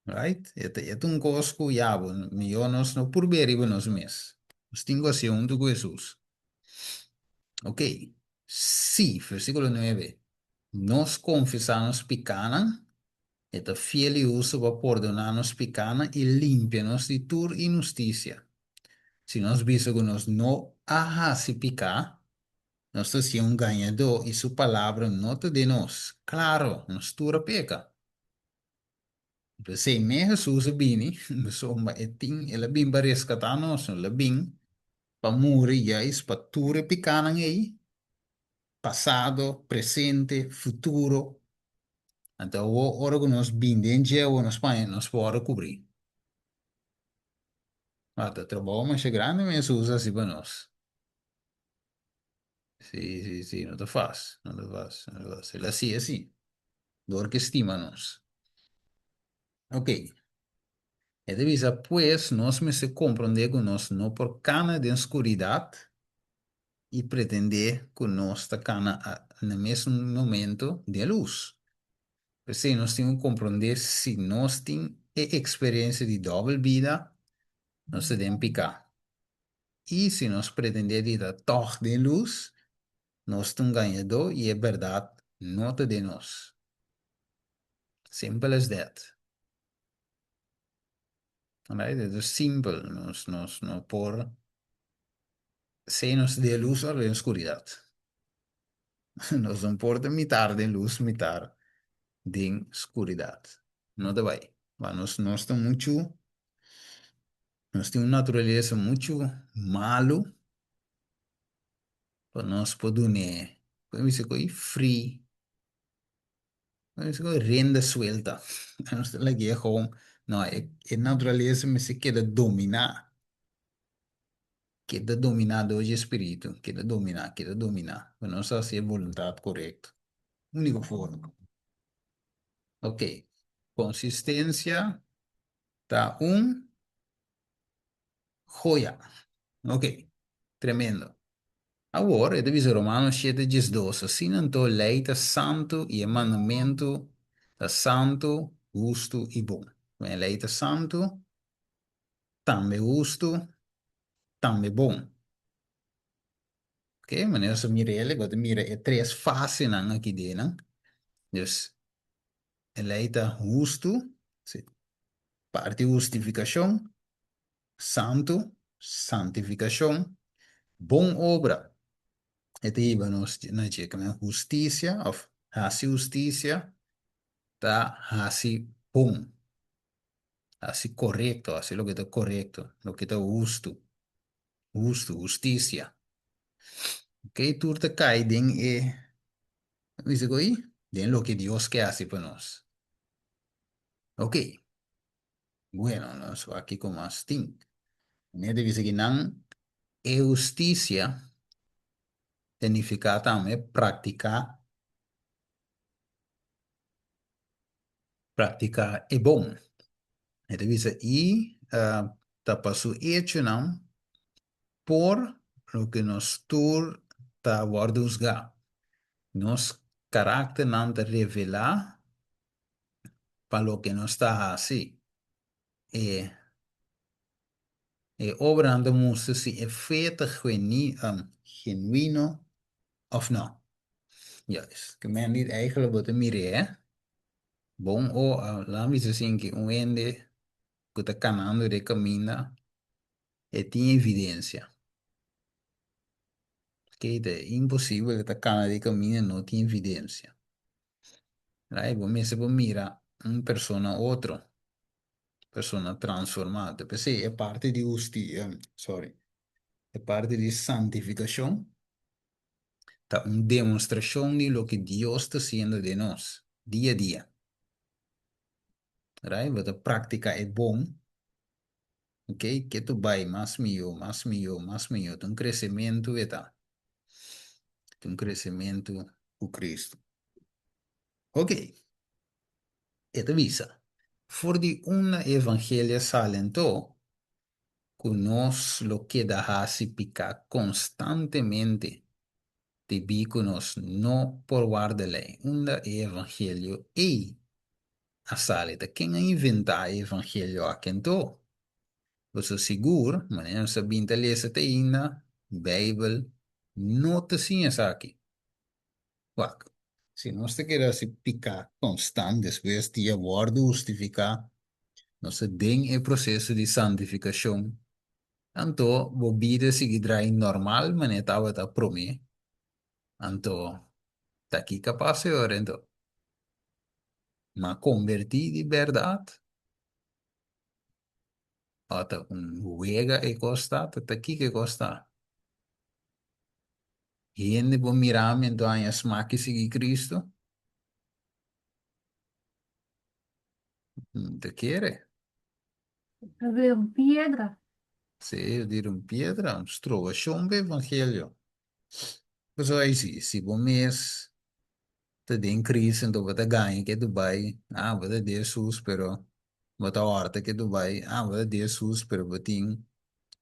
Right? E ta, e ta un kos ku ya bo, mihó nos no purb'é riba nos mes. Nos tin ku hasié huntu ku Hesus. Ok, sí, versíkulo nuebe, Nos konfesá nos pikánan, e ta fiel i hustu pa pordoná nos pikánan i limpia nos di tur inhustisia. Si nos bisa ku nos no a hasi piká, nos ta siña un gañadó i su palabra no ta den nos. Klaro, nos tur a peka. P'esei mes Hesus a bini, pasobra e tin, el a bin pa reskatá nos, el a bin pa muri juis pa tur e pikánan ei, pasado, presente, futuro. Anto awor ora ku nos bin den dje awor nos paña nos por wòrdu kubrí. Ta trabou masha grandi mes Hesus a hasi pa nos. Sí, sí, sí, no ta fácil, no ta fácil, no ta fácil. El a hasi así, dor ke stima nos. Ok, e ta bisa, pues nos mester komprondé ku nos no por kana den skuridat i pretendé ku nos ta kana na mesun momento den lus. P'esei nos tin ku komprondé si nos tin e eksperensia di dòbel bida, nos ta den piká. I si nos pretendé di ta tòg den lus, nos ta un gañadó i e bèrdat no ta den nos. Simple as that. Alright, e ta simpel. Nos, nos no por sey nos ta den lus òf den skuridat. Nos no por ta mitar den lus, mitar den skuridat. No ta bai. Ba nos, nos ta muchu Nos tin un naturalesa muchu malu pa nos por dun'é, kon mi bisa ku ei free, kon mi bisa ku ei rienda suelta. Nos ta lag'é gewoon, no, e e naturalesa mester keda dominá, keda dominá dor dje spiritu, keda dominá, keda dominá, pa nos hasi e boluntat korekto. Úniko forma. Oké, konsistensia Ta un joya. Ok, tremendo. Awor, e ta bisa Romanos shete 12, Asina anto lei ta santu i e mandamentu ta santu, hustu i bon. E lei ta santu, tambe hustu, tambe bon. Ok, manera nos a mira el, bo ta mira e tres fasenan aki den. Dus, e lei ta hustu, si, parti hustifikashon, santu, santifikashon, bon obra. E ta hiba nos na dje ku men hustisia òf hasi hustisia ta hasi bon, hasi korekto, hasi loke ta korekto, loke ta hustu, hustu, hustisia. Ok, tur ta kai den e, bisa ku ei? Den loke Dios ke hasi pa nos. Ok. Bueno, nos wak kiko mas tin. Meneer ta bisa ki nan e hustisia ta nifiká tambe praktiká praktiká e bon. E ta bisa i ta pa su echonan por loke nos tur ta wòrdu husgá. Nos karakternan ta revelá pa loke nos ta hasi. E e obranan ta mustra si e fe ta genuino òf nò. Juist, ke men dit eigenlijk bo ta mir'é, hè? Bon o laat mi bisa asin ke un hende ku ta kanando den kaminda e tin evidensia. Ke ta imposibel e ta kana den kaminda e no tin evidensia. Right? Bo mester por mira un persona otro, persona transformá. Ta p'esei e parti di husti, sorry, e parti di santifikashon ta un demostrashon di loke Dios ta hasiendo den nos dia dia. Right? Bo ta praktiká e bon, ok, ke tu bai mas mihó, mas mihó, mas mihó. Ta un kresementu e ta. Ta un kresementu ku Kristu. Ok, e ta bisa, For di unda e evangelio a sali anto, ku nos lo keda hasi piká konstantemente debí ku nos no por warda lei? Unda e evangelio ei a sali? Ta ken a inventá e evangelio aki anto? Boso sigur, manera nos a bin ta lesa te ainda, Beibel no ta siña esaki. Wak, si nos ta kere hasi piká konstant despues di a wòrdu hustifiká, nos ta den e proseso di santifikashon, anto bo bida sigui drai normal manera tabata promé, anto ta kiko a pasa e ora anto? M'a kombertí di bèrdat? Ò ta un wega e kos ta? Ta kiko e kos ta? Hende por mira mi anto haña smak i sigui Cristo? Mi ta kere. Ta bira un piedra. Sí, ta bira un piedra, un strobashon pa evangelio. Pasobra ai si, si bo mes ta den Cristo anto bo ta gaña ke Dubai, ah bo ta di Jesus pero bo ta hòrta ke Dubai, ah bo ta di Jesus pero bo tin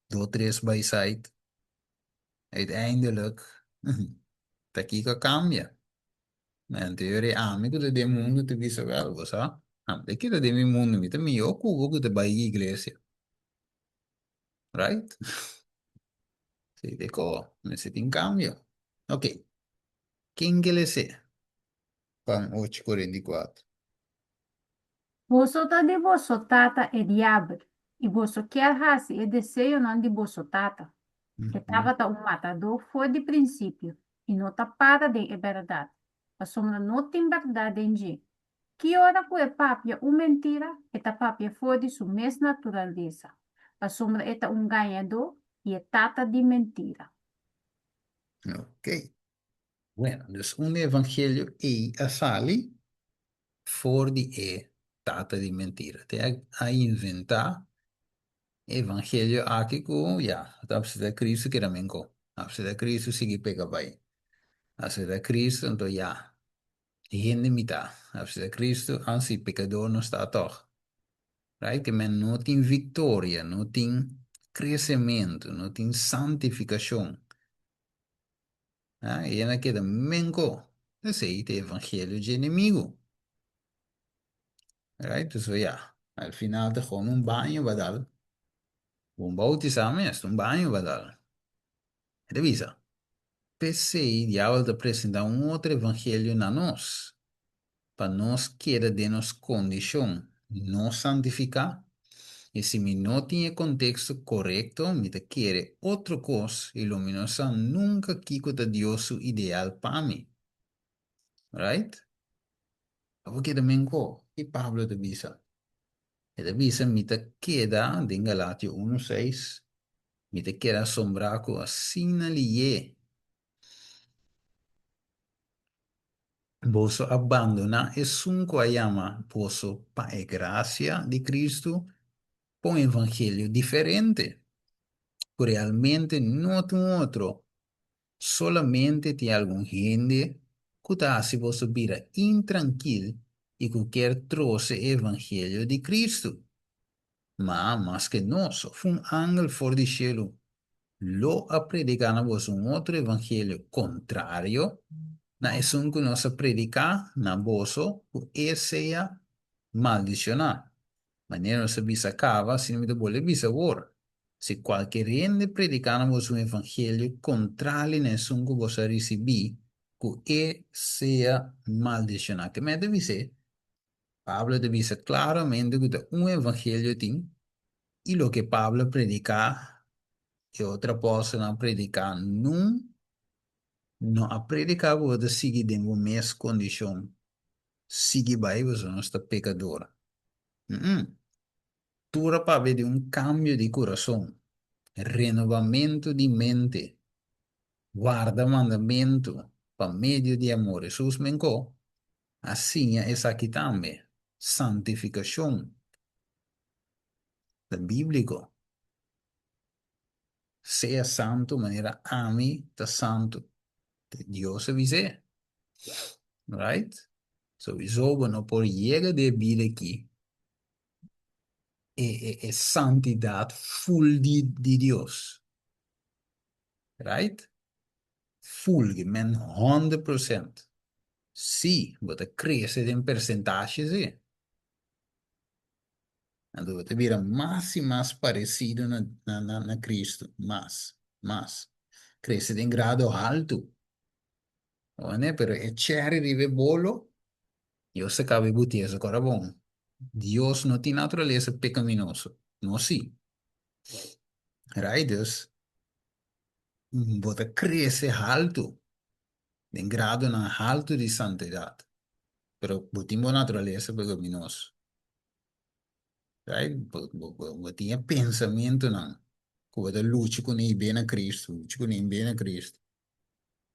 dos tres baisait. Uiteindelijk ta kiko a kambia? Anterior e ami ku ta den mundu ta bisa wèl, bo sa, ami ta keda den mi mundu, mi ta mihó ku bo ku ta bai iglesia. Right? Si deko mester tin kambio. Ok, ken ke lese Juan ocho 44? Boso ta di boso tata e diabel, i boso kier hasi e deseonan di boso tata. E tabata un matadó for di prinsipio i no ta para den e bèrdat, pasobra no tin bèrdat den dje. Ki ora ku e papia un mentira, e ta papia for di su mes naturalesa, pasobra e ta un gañadó i e tata di mentira. Ok. Bueno, dus un evangelio ei a sali for di e tata di mentira. Te a inventá e evangelio aki ku ya, ta apseta Cristo keda menko. Apseta Cristo sigui peka bai. Apseta Cristo anto ya, hende mi ta. Apseta Cristo, ansi pekador nos ta tòg. Right? Ke men no tin viktoria, no tin kresementu, no tin santifikashon. Ah, e na keda menko. Esei ta evangelio dje enemigu. Right? So ya, al final ta gewoon un baño badal. Bon bautisá mes, un baño badal. E ta bisa. P'esei diabel ta presentá un otro evangelio na nos, pa nos keda den nos kondishon no santifiká, i si mi no tin e konteksto korekto, mi ta kere otro kos i lo mi no sa nunka kiko ta Dios su ideal pa mi. Right? Abo keda menko? Ki Pablo ta bisa? E ta bisa, Mi ta keda, den Galatio unu seis, mi ta keda asombrá ku asina lihé boso a bandoná esun ku a yama boso pa e grasia di Kristu pa un evangelio diferente, ku realmente no ta un otro. Solamente tin algun hende ku ta hasi boso bira intrankil i ku kier trose e evangelio di Kristu. Ma maske nos òf un angel for di shelu lo a prediká na boso un otro evangelio kontrario na esun ku nos a prediká na boso, ku e sea maldishoná. Manera nos a bisa kaba, asina mi ta bolbe bisa awor, Si kualke hende prediká na boso un evangelio kontrali na esun ku boso a risibí, ku e sea maldishoná. Ke mester ta bis'é? Pablo ta bisa klaramente ku ta un evangelio tin, i loke Pablo a prediká, e otro apòstelnan a prediká nun no a prediká ku bo ta sigui den bo mes kondishon, sigui bai pasobra nos ta pekador. Mm-mm. Tur a papia di un kambio di kurason, renobamentu di mente, warda mandamentu pa medio di amor. Hesus menkó a siña esaki tambe, santifikashon ta bíbliko. Sea santu manera ami ta santu. Dios a bis'é. Right? Souiso bo no por yega di e bida aki e e e santidat ful di di Dios. Right? Ful, ki men 100%. Sí, bo ta krese den persentashe sí. Anto bo ta bira mas i mas paresido na na na na Cristo, mas, mas. Krese den grado haltu. Oné, pero e cherry riba e bolo, Dios ta kaba e butiesa kora bon. Dios no tin naturalesa pekaminoso, nos sí. Right, dus bo ta krese haltu, den gradonan haltu di santedat, pero bo tin bo naturalesa pekaminoso. Right, bo, bo, bo, bo tin e pensamentunan ku bo ta lucha kuné i be na Kristu, lucha kuné i be na Kristu.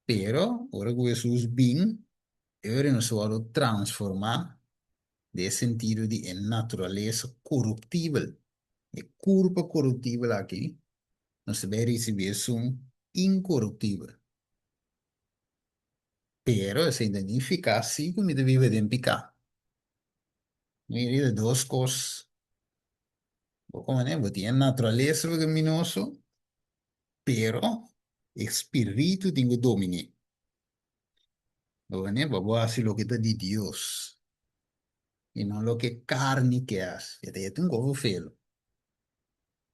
Pero, ora ku Hesus bin, e ora nos wòrdu transformá den e sentido di e naturalesa koruptibel, e kurpa koruptibel aki, nos ta bai risibí esun inkoruptibel. Pero esei ta nifiká sí ku mi ta biba den piká. Mira, e dos kos. Bo komo bo tin e naturalesa pekaminoso, Pero e spiritu tin ku dominé. Bo wene pa bo hasi loke ta di Dios i no loke karni ke hasi. E ta yeta un kos felo.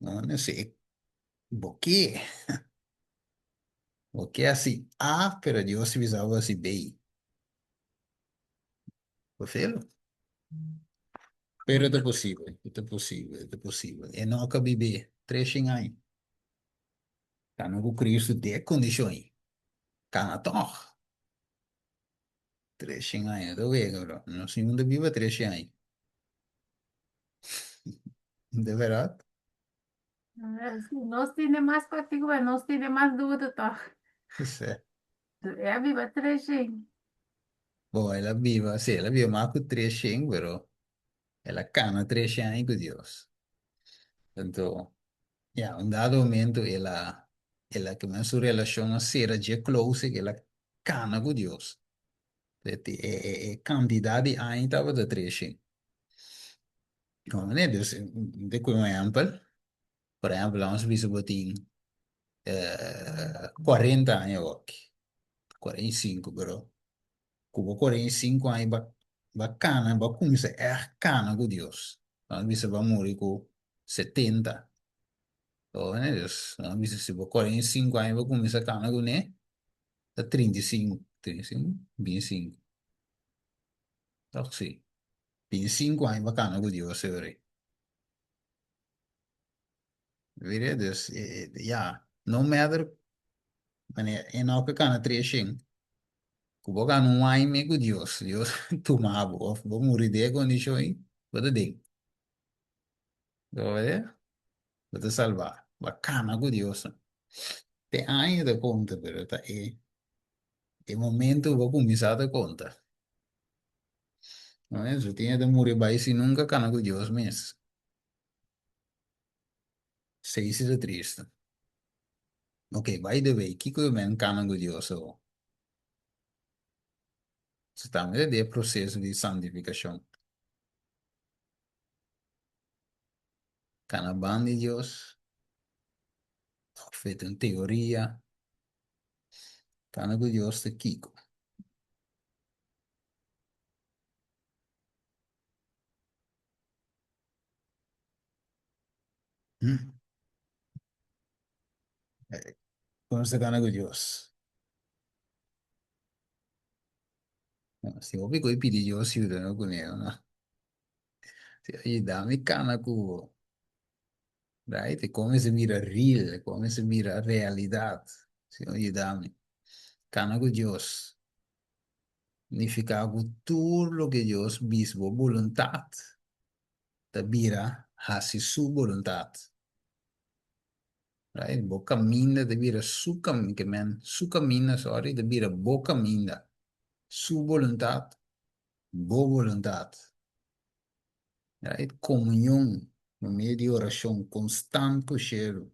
Bo wene si bo ke bo ke hasi A pero Dios ta bisa bo hasi B. Bo felo. Pero ta posibel, ta posibel, ta posibel. E no ka bibé treshen aña. Kana ku Cristo den e kondishon ei. Kana tòg. Treshen aña ta wega bro. Nos ningun ta biba treshen aña. De verdad? Si nos tene mas kòrtiku, pero nos tene mas duru tòg. Sí. E a biba treshen. Bo, el a biba, sí, el a biba mas ku treshen, pero el a kana treshen aña ku Dios. Anto, Ya, un dado momento el a, el a kima su relashon a sera dje close ku el a kana ku Dios. E, e, e, e kantidat di aña tabata treshen. Komprende? Dus, mi ta kohe un ehèmpel. Por ehèmpel, laga nos bisa bo tin 40 aña awor, 45, pero ku bo 45 aña bo a kana, bo a kuminsá ègt kana ku Dios. Nan a bisa bo a muri ku 70. Oe, dus nan a bisa si bo 45 aña bo kuminsá kana kuné. Ta 35, 35, 25. Toch sí. 25 aña pa kana ku Dios e ora. Mira, dus, ya, no matter, wanneer e no ke kana 300, ku bo kana un aña mee ku Dios, Dios tuma bo, of bo muri den e kondishon ei, bo ta den. Bo wak? Bo ta salbá. Bo a kana ku Dios. Te aña ta konta, pero ta e e momento ku bo kuminsá ta konta. No es? Bo tin e ta muri bai sin nunka kana ku Dios mes. Esei si ta triste. Ok, by the way, kiko yo men kana ku Dios awor? Esei tambe ta den e proseso di santifikashon. Kana ban di Dios, of e ta un teoria, kana ku Dios ta kiko? Hm? Kon nos ta kana ku Dios? Si hopi ku pidi Dios yuda no kuné, no? Si ayuda mi kana ku bo. Right? E kon mester bira real, e kon mester bira realidat. Señor yuda mi. Kana ku Dios nifiká ku tur loke Dios bisa bo boluntat ta bira hasi su boluntat. Right? Bo kaminda ta bira su kaminda, ke men su kaminda, sorry, ta bira bo kaminda. Su boluntat Bo boluntat. Right? Komunion pa medio di orashon konstant ku shelu.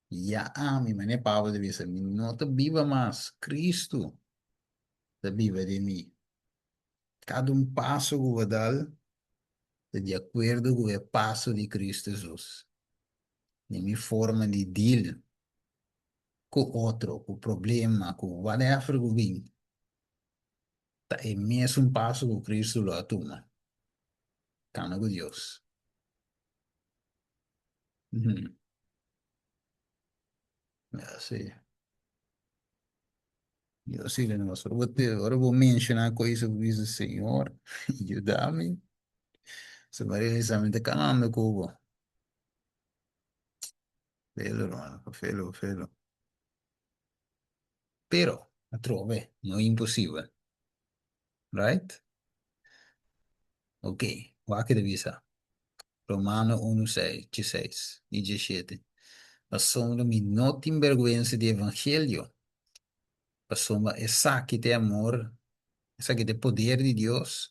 Ya ami, manera Pablo ta bisa, mi no ta biba mas, Kristu ta biba den mi. Kada un paso ku bo dal ta di akuerdo ku e paso di Kristu Hesus. Den mi forma di deal ku otro, ku problema, ku whatever ku bin, ta e mesun paso ku Cristo lo a tuma. Kana ku Dios. Mhm. Ya, sí. Dios sirve nos. Ora bo te, ora bo menciona koisa bo bisa, Señor, yuda mi. Se Maria bisa, mi ta kanando ku bo. Felo, hermano, felo, felo. Pero, atrobe, no imposibel. Right? Ok, wak ta bisa. Romano 1, 6, 16 i 17. Pasobra mi no tin bergwensa di evangelio, pasobra esaki ta e amor, esaki ta e poder di Dios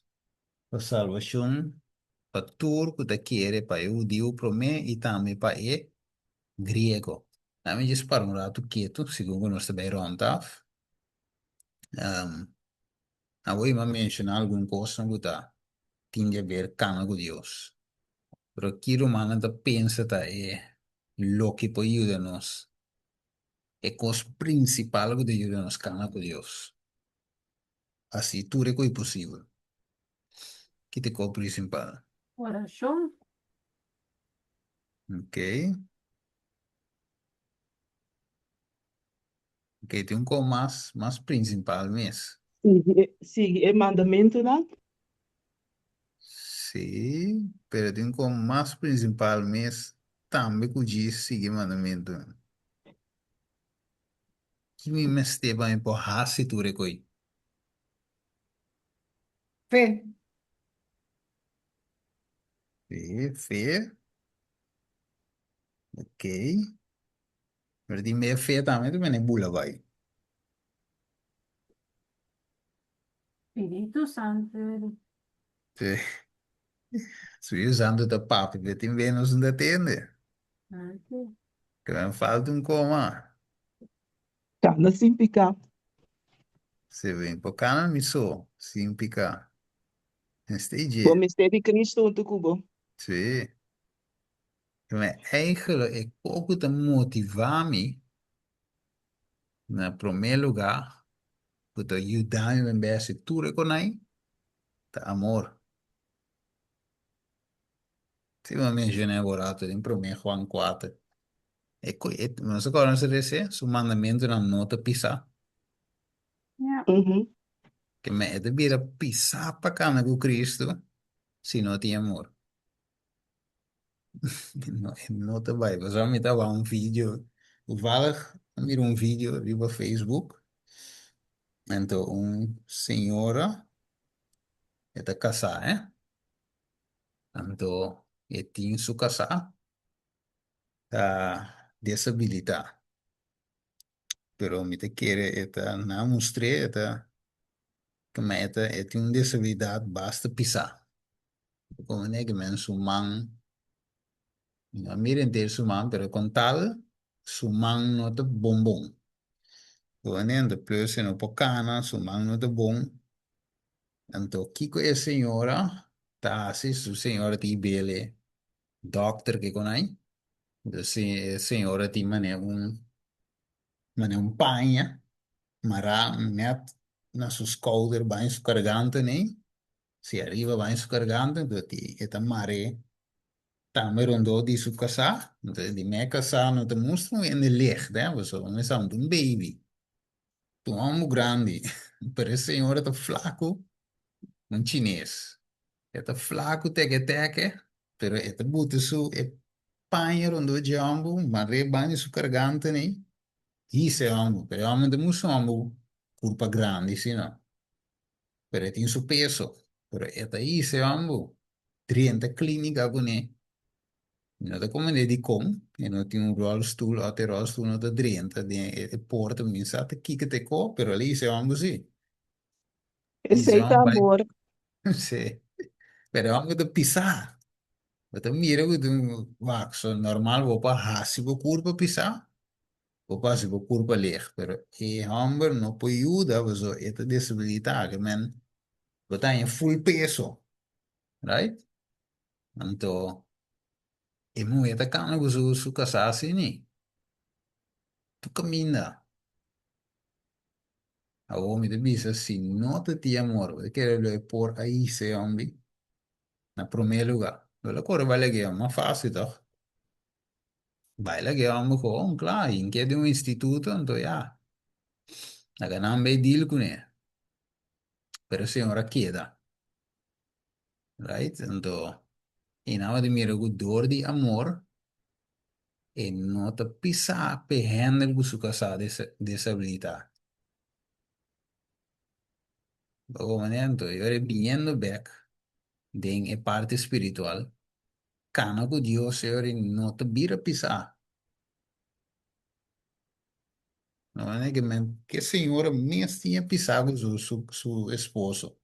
pa salbashon pa tur ku ta kere, pa e hudiu promé i tambe pa e griego. Laat mi djis para un ratu ketu, segun ku nos ta bai rònt af. Awor mi a menshoná algun kosnan ku ta tin di aber kana ku Dios. Pero ki rumannan ta pensa ta e loke por yuda nos, e kos prinsipal ku ta yuda nos kana ku Dios? Hasi tur e ku e posibel. Ki ta e kos prinsipal? Orashon. Ok. Ok, tin un kos mas, mas prinsipal mes. Sigui e, sigui e mandamentunan. Sí, pero tin un kos mas prinsipal mes tambe ku djis sigui e mandamentunan. Ki mi mester pa mi por hasi tur e koi? Fe. Fe, fe. Ok. Pero tin be fe tambe ta mene bula bai. Spiritu Santu. Sí. Spiritu Santu ta papia, pero tin be nos no ta tende. Ok. Ke men falta un koma. Kana sin piká. Se ven por kana mi so, sin piká. Mester dje. Bo mester di Cristo huntu ku bo. Sí. Men eigenlijk e kos ku ta motivá mi na promé lugá, ku ta yuda mi ben bèsi tur e konai, ta amor. Si mi a menshoná e bo rato den promé Juan kuater. E, e, nos a kòrda nos a lesa, su mandamentunan no ta pisá. Ja. Ke men e ta bira pisá pa kana ku Kristu si no tin amor. No, e no ta bai. Pasobra mi ta wak un video, toevallig a mira un video riba Facebook. Anto un señora e ta kasá, eh? Anto e tin su kasá ta desabilitá. Pero mi ta kere e ta nan mustr'é e ta kema e ta e tin un desabilidat basta pisá. Como ne ke men su man, mi no a mira henter su man, pero kon tal su man no ta bon bon. Como ne anto plus e no por kana, su man no ta bon. Anto kiko e señora ta hasi? Su señora tin bele dòkter ke kon ai. Entonces e señora tin mane un mane un paña mará nèt na su skouder bai su garganta nei. Si ariba bai su garganta, entonces ti e ta mar'é tambe rondó di su kasá. Entonces di mei kasá no ta mustra un hende licht, hè, pasobra mi sa un baby, ta un hòmber grandi, pero e señora ta flaku, un chines. E ta flaku teke teke, pero e ta buta su e paña rondó dje hòmber, mar'é banda di su garganta nei, hisa e hòmber, pero e hòmber no ta mustra un hòmber kurpa grandi asina. Pero e tin su peso. Pero e ta hise hombo drenta clínica kuné. Mi no ta comprende dikon e no tin un rolstoel òf e rolstoel no ta drenta den e porta. Mi sa ta kiko ta e ko, pero el a hise hombo si. Hise Esei ta hombo bai. amor. Sí. Pero e hombo ta pisá. Bo ta mira ku ta un wak so normal bo por hasi bo kurpa pisá. Bo por hasi bo kurpa lej, pero e hòmber no por yuda pasobra e ta desabilitá, ke men bo ta haña full peso, right? Anto e muhé ta kana ku su su kasá asini, tur kaminda. Awor mi ta bisa si no ta tin amor, bo ta kere lo e por a hisa e hòmber na promé lugá. Lo la kore bai lag'é, mas fásil tòg. Bai lag'é hòmber gewoon, kla, hink'é den un instituto, anto ya. Laga nan bai deal kuné. Pero e señor a keda. Right? Anto, i nan a mira ku dor di amor, e no ta pisá p'e hende ku su kasá desabilitá. Bo manera anto, e ora e biniendo bèk den e parti spiritual, Kana ku Dios e ora no ta bira pisá. No manera ke men ke señora mes tin e pisá ku su su su esposo.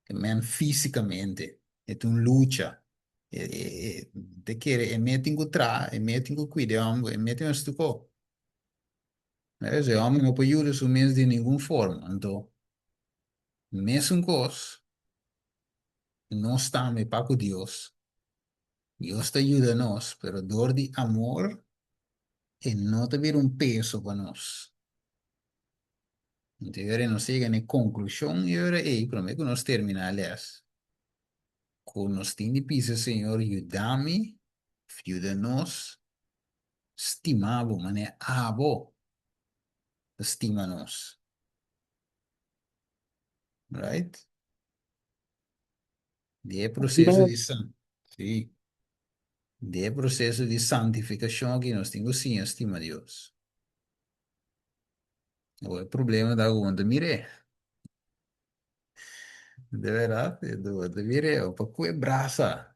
Ke men físikamente e ta un lucha. E e e ta kere e mes tin ku traha, e mes tin ku kuida e hòmber, e mes tin hasi tur kos. E hòmber no por yuda su mes di ningun forma. Anto mesun kos Nos tambe pa ku Dios. Dios ta yuda nos, pero dor di amor e no ta bira un peso pa nos. Anto e ora nos yega na e konklushon e ora ei, promé ku nos terminá e lès, ku nos tin di bisa, Señor, yuda mi, yuda nos stima bo manera abo ta stima nos. Right? Di e proceso di san, sí. Di e proceso di santificacion aki nos tin cu siña stima Dios. Awor e problema ta cu bo no ta mir'é. De verdad, bo ta mir'é, bo por cue brasa,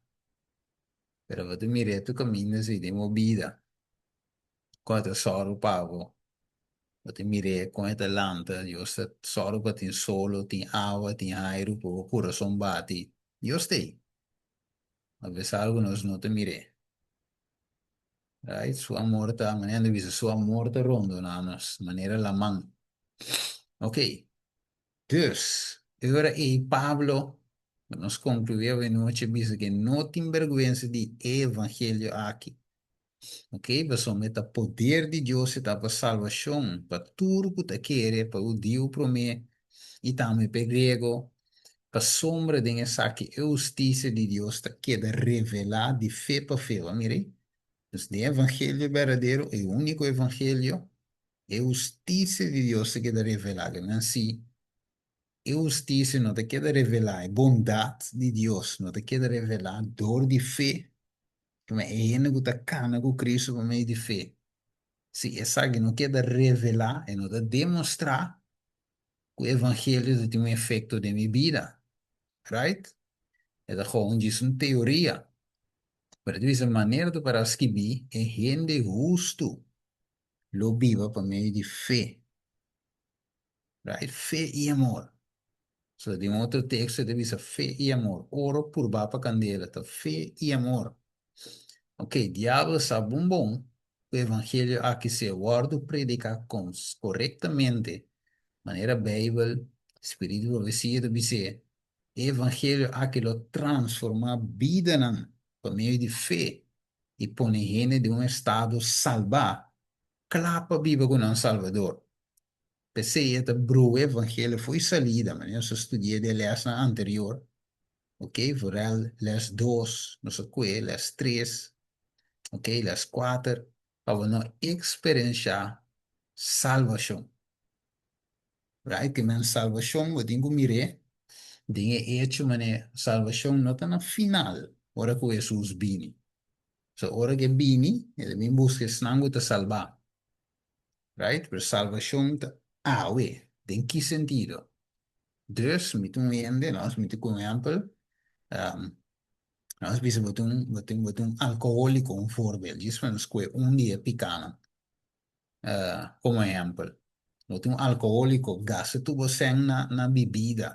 pero bo ta mir'é tur caminda si den bo bida. Kon e ta sòru pa bo. Bo ta mir'é kon e ta lanta. Dios ta sòru pa tin solo, tin awa, tin airu pa bo kurason bati. Dios ta ei. Apesar ku nos no ta mir'é. Right? Su amor ta, manera nan ta bisa, su amor ta rondoná nos manera laman. Ok. Dus, e ora ei Pablo, pa nos konkluí awenochi, a bisa ku e no tin bèrgwensa di e evangelio aki. Ok, pasobra e ta poder di Dios, e ta pa salbashon pa tur ku ta kere, pa hudiu promé i tambe pa e griego, pasobra den esaki e hustisia di Dios ta keda revelá di fe pa fe. Bo a mira ei? Dus den evangelio berdadero, e úniko evangelio, e hustisia di Dios ta keda revelá. Ke men si e hustisia no ta keda revelá, e bondat di Dios no ta keda revelá dor di fe, ke men e hende ku ta kana ku Kristu pa medio di fe, si esaki no keda revelá, e no ta demostrá ku evangelio ta tin un efekto den mi bida. Right? E ta gewoon djis un teoria. Pero ta bisa manera ta para skibí, e hende hustu lo biba pa medio di fe. Right? Fe i amor. So den otro teksto ta bisa fe i amor. Oro purbá pa kandela ta fe i amor. Ok, diabel sa bon bon ku evangelio aki si e wòrdu prediká korektamente, manera Beibel, spiritu di profesia ta bis'é, e evangelio aki lo transformá bidanan pa medio di fe i pone hende den un estado salbá, kla pa biba ku nan Salbador. P'esei e ta brua e evangelio fo'i salida, manera nos a studi'é den lèsnan anterior, ok, vooral lès dos, nos a kue lès tres, ok, lès kuater, pa bo no eksperenshá salbashon. Right? Ke men salbashon bo tin ku mir'é den e echo manera salbashon no ta na final ora ku Hesus bini. So ora ku e bini, e ta bin buska esnan ku ta salbá. Right? Pero salvacion ta awe. Den ki sentido? Dus, mi ta un hende, nos mi ta ku un ehempel, um, nos bisa bo ta un, bo ta bo ta un alcoholico, un voorbeeld, djis pa nos kohe un di e picanan, uh, como ehempel. Bo ta un alcoholico, gasta tur bo sèn na, na bibida,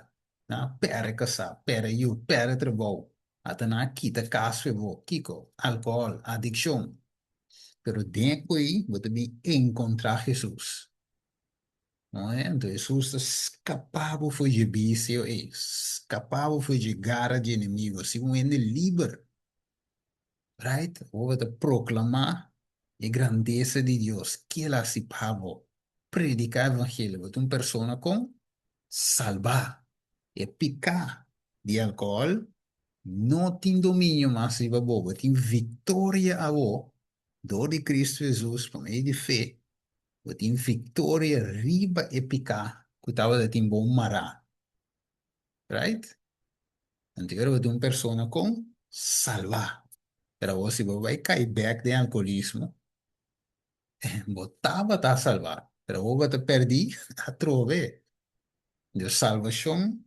na pèrdè kasá, pèrdè yu, pèrdè trabou, ata nan a kita kas fe bo, kiko? Alcohol, adiccion. Pero den ku ei bo ta bin enkontrá Hesus. No e? Anto Hesus ta skapá bo for dje bisio ei, skapá bo for dje gara dje enemigo, hasi un hende liber. Right? Awor bo ta proklamá e grandesa di Dios, ke el a hasi pa bo. Prediká evangelio, bo ta un persona kon salbá. E piká di alkohòl No tin dominio mas riba bo, bo tin viktoria awo dor di Kristu Hesus pa medio di fe, bo tin viktoria riba e piká ku tabata tin bo mará. Right? Anto ora bo tin un persona kon salbá. Pero awor si bo bai kai bèk den alkoholismo, bo tabata salbá, pero awor bo ta pèrdí atrobe. Dios salbashon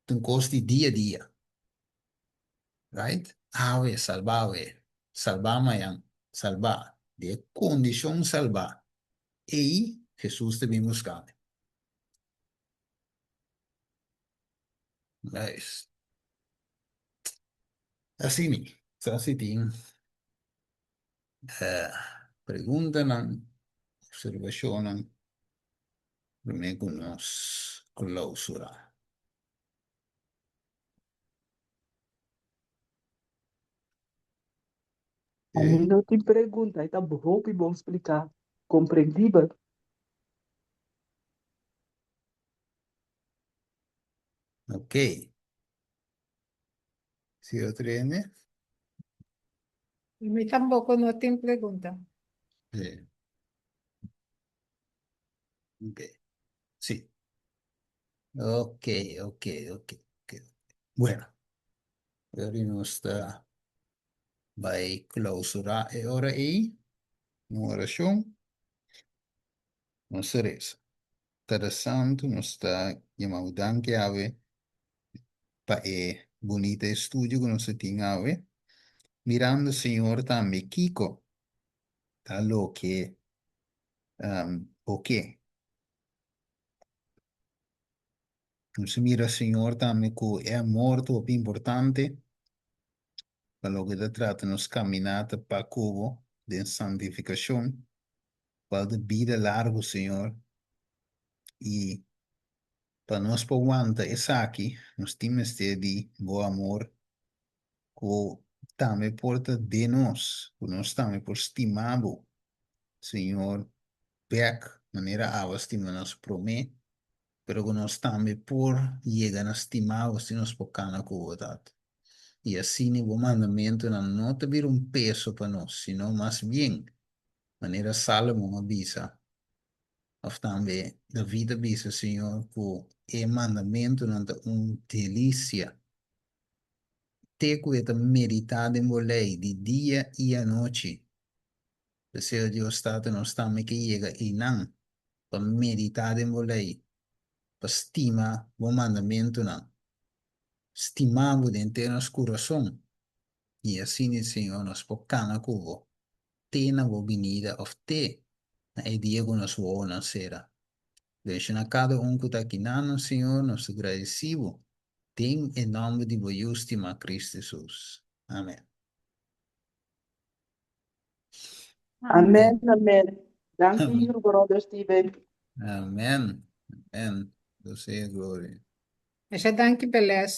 Ta un kos di dia dia. Right? Awe, salbá awe. Salbá mañan. Salbá. Di e kondishon salbá ei, Hesus ta bin buska mi. Nice. Asina, sa si tin preguntanan, observashonnan. Promé ku nos klausurá. Ami no tin pregunta, e ta hopi bon spliká, komprendibel. Ok. Si otro hende? Mi tampoko no tin pregunta. Sí. Ok. Sí. Ok, ok, ok, ok. Bueno. Ahora nos ta bai clausura e ora ei. Un oracion. Nos ta reza. Tata Santu, nos ta yama bo danki awe pa e bunita estudio ku nos a tin awe. Mirando, Señor, tambe kiko ta loke bo ke. Nos a mira, Señor, tambe ku e amor ta hopi importante pa loke ta trata nos kaminata pa ku bo den santifikashon, kual ta bida largu, Señor, i pa nos por wanta esaki nos tin mester di bo amor ku tambe por ta den nos, ku nos tambe por stima bo, Señor, bek manera abo a stima nos promé, pero ku nos tambe por yega na stima bo si nos por kana ku bo, Tata. I asina bo mandamentunan no ta bira un peso pa nos, sino mas bien, manera Salomon a bisa, òf tambe David a bisa, Señor, ku e mandamentunan ta un delisia. Te ku e ta meditá den bo lei di dia i anochi. P'esei, Dios Tata, nos tambe ke yega einan pa meditá den bo lei, pa stima bo mandamentunan, stima bo den henter nos kurason, i asina, Señor, nos por kana ku bo te na bo binida òf te na e dia ku nos wowonan sera. Bendishoná kada un ku ta akinan, Señor, nos ta gradisí bo den e nòmber di bo Yu stimá Kristu Hesus. Amèn. Amèn, amèn. Danki, brother Steven. Amèn. Amèn. Dios sea gloria. Masha danki, Beles.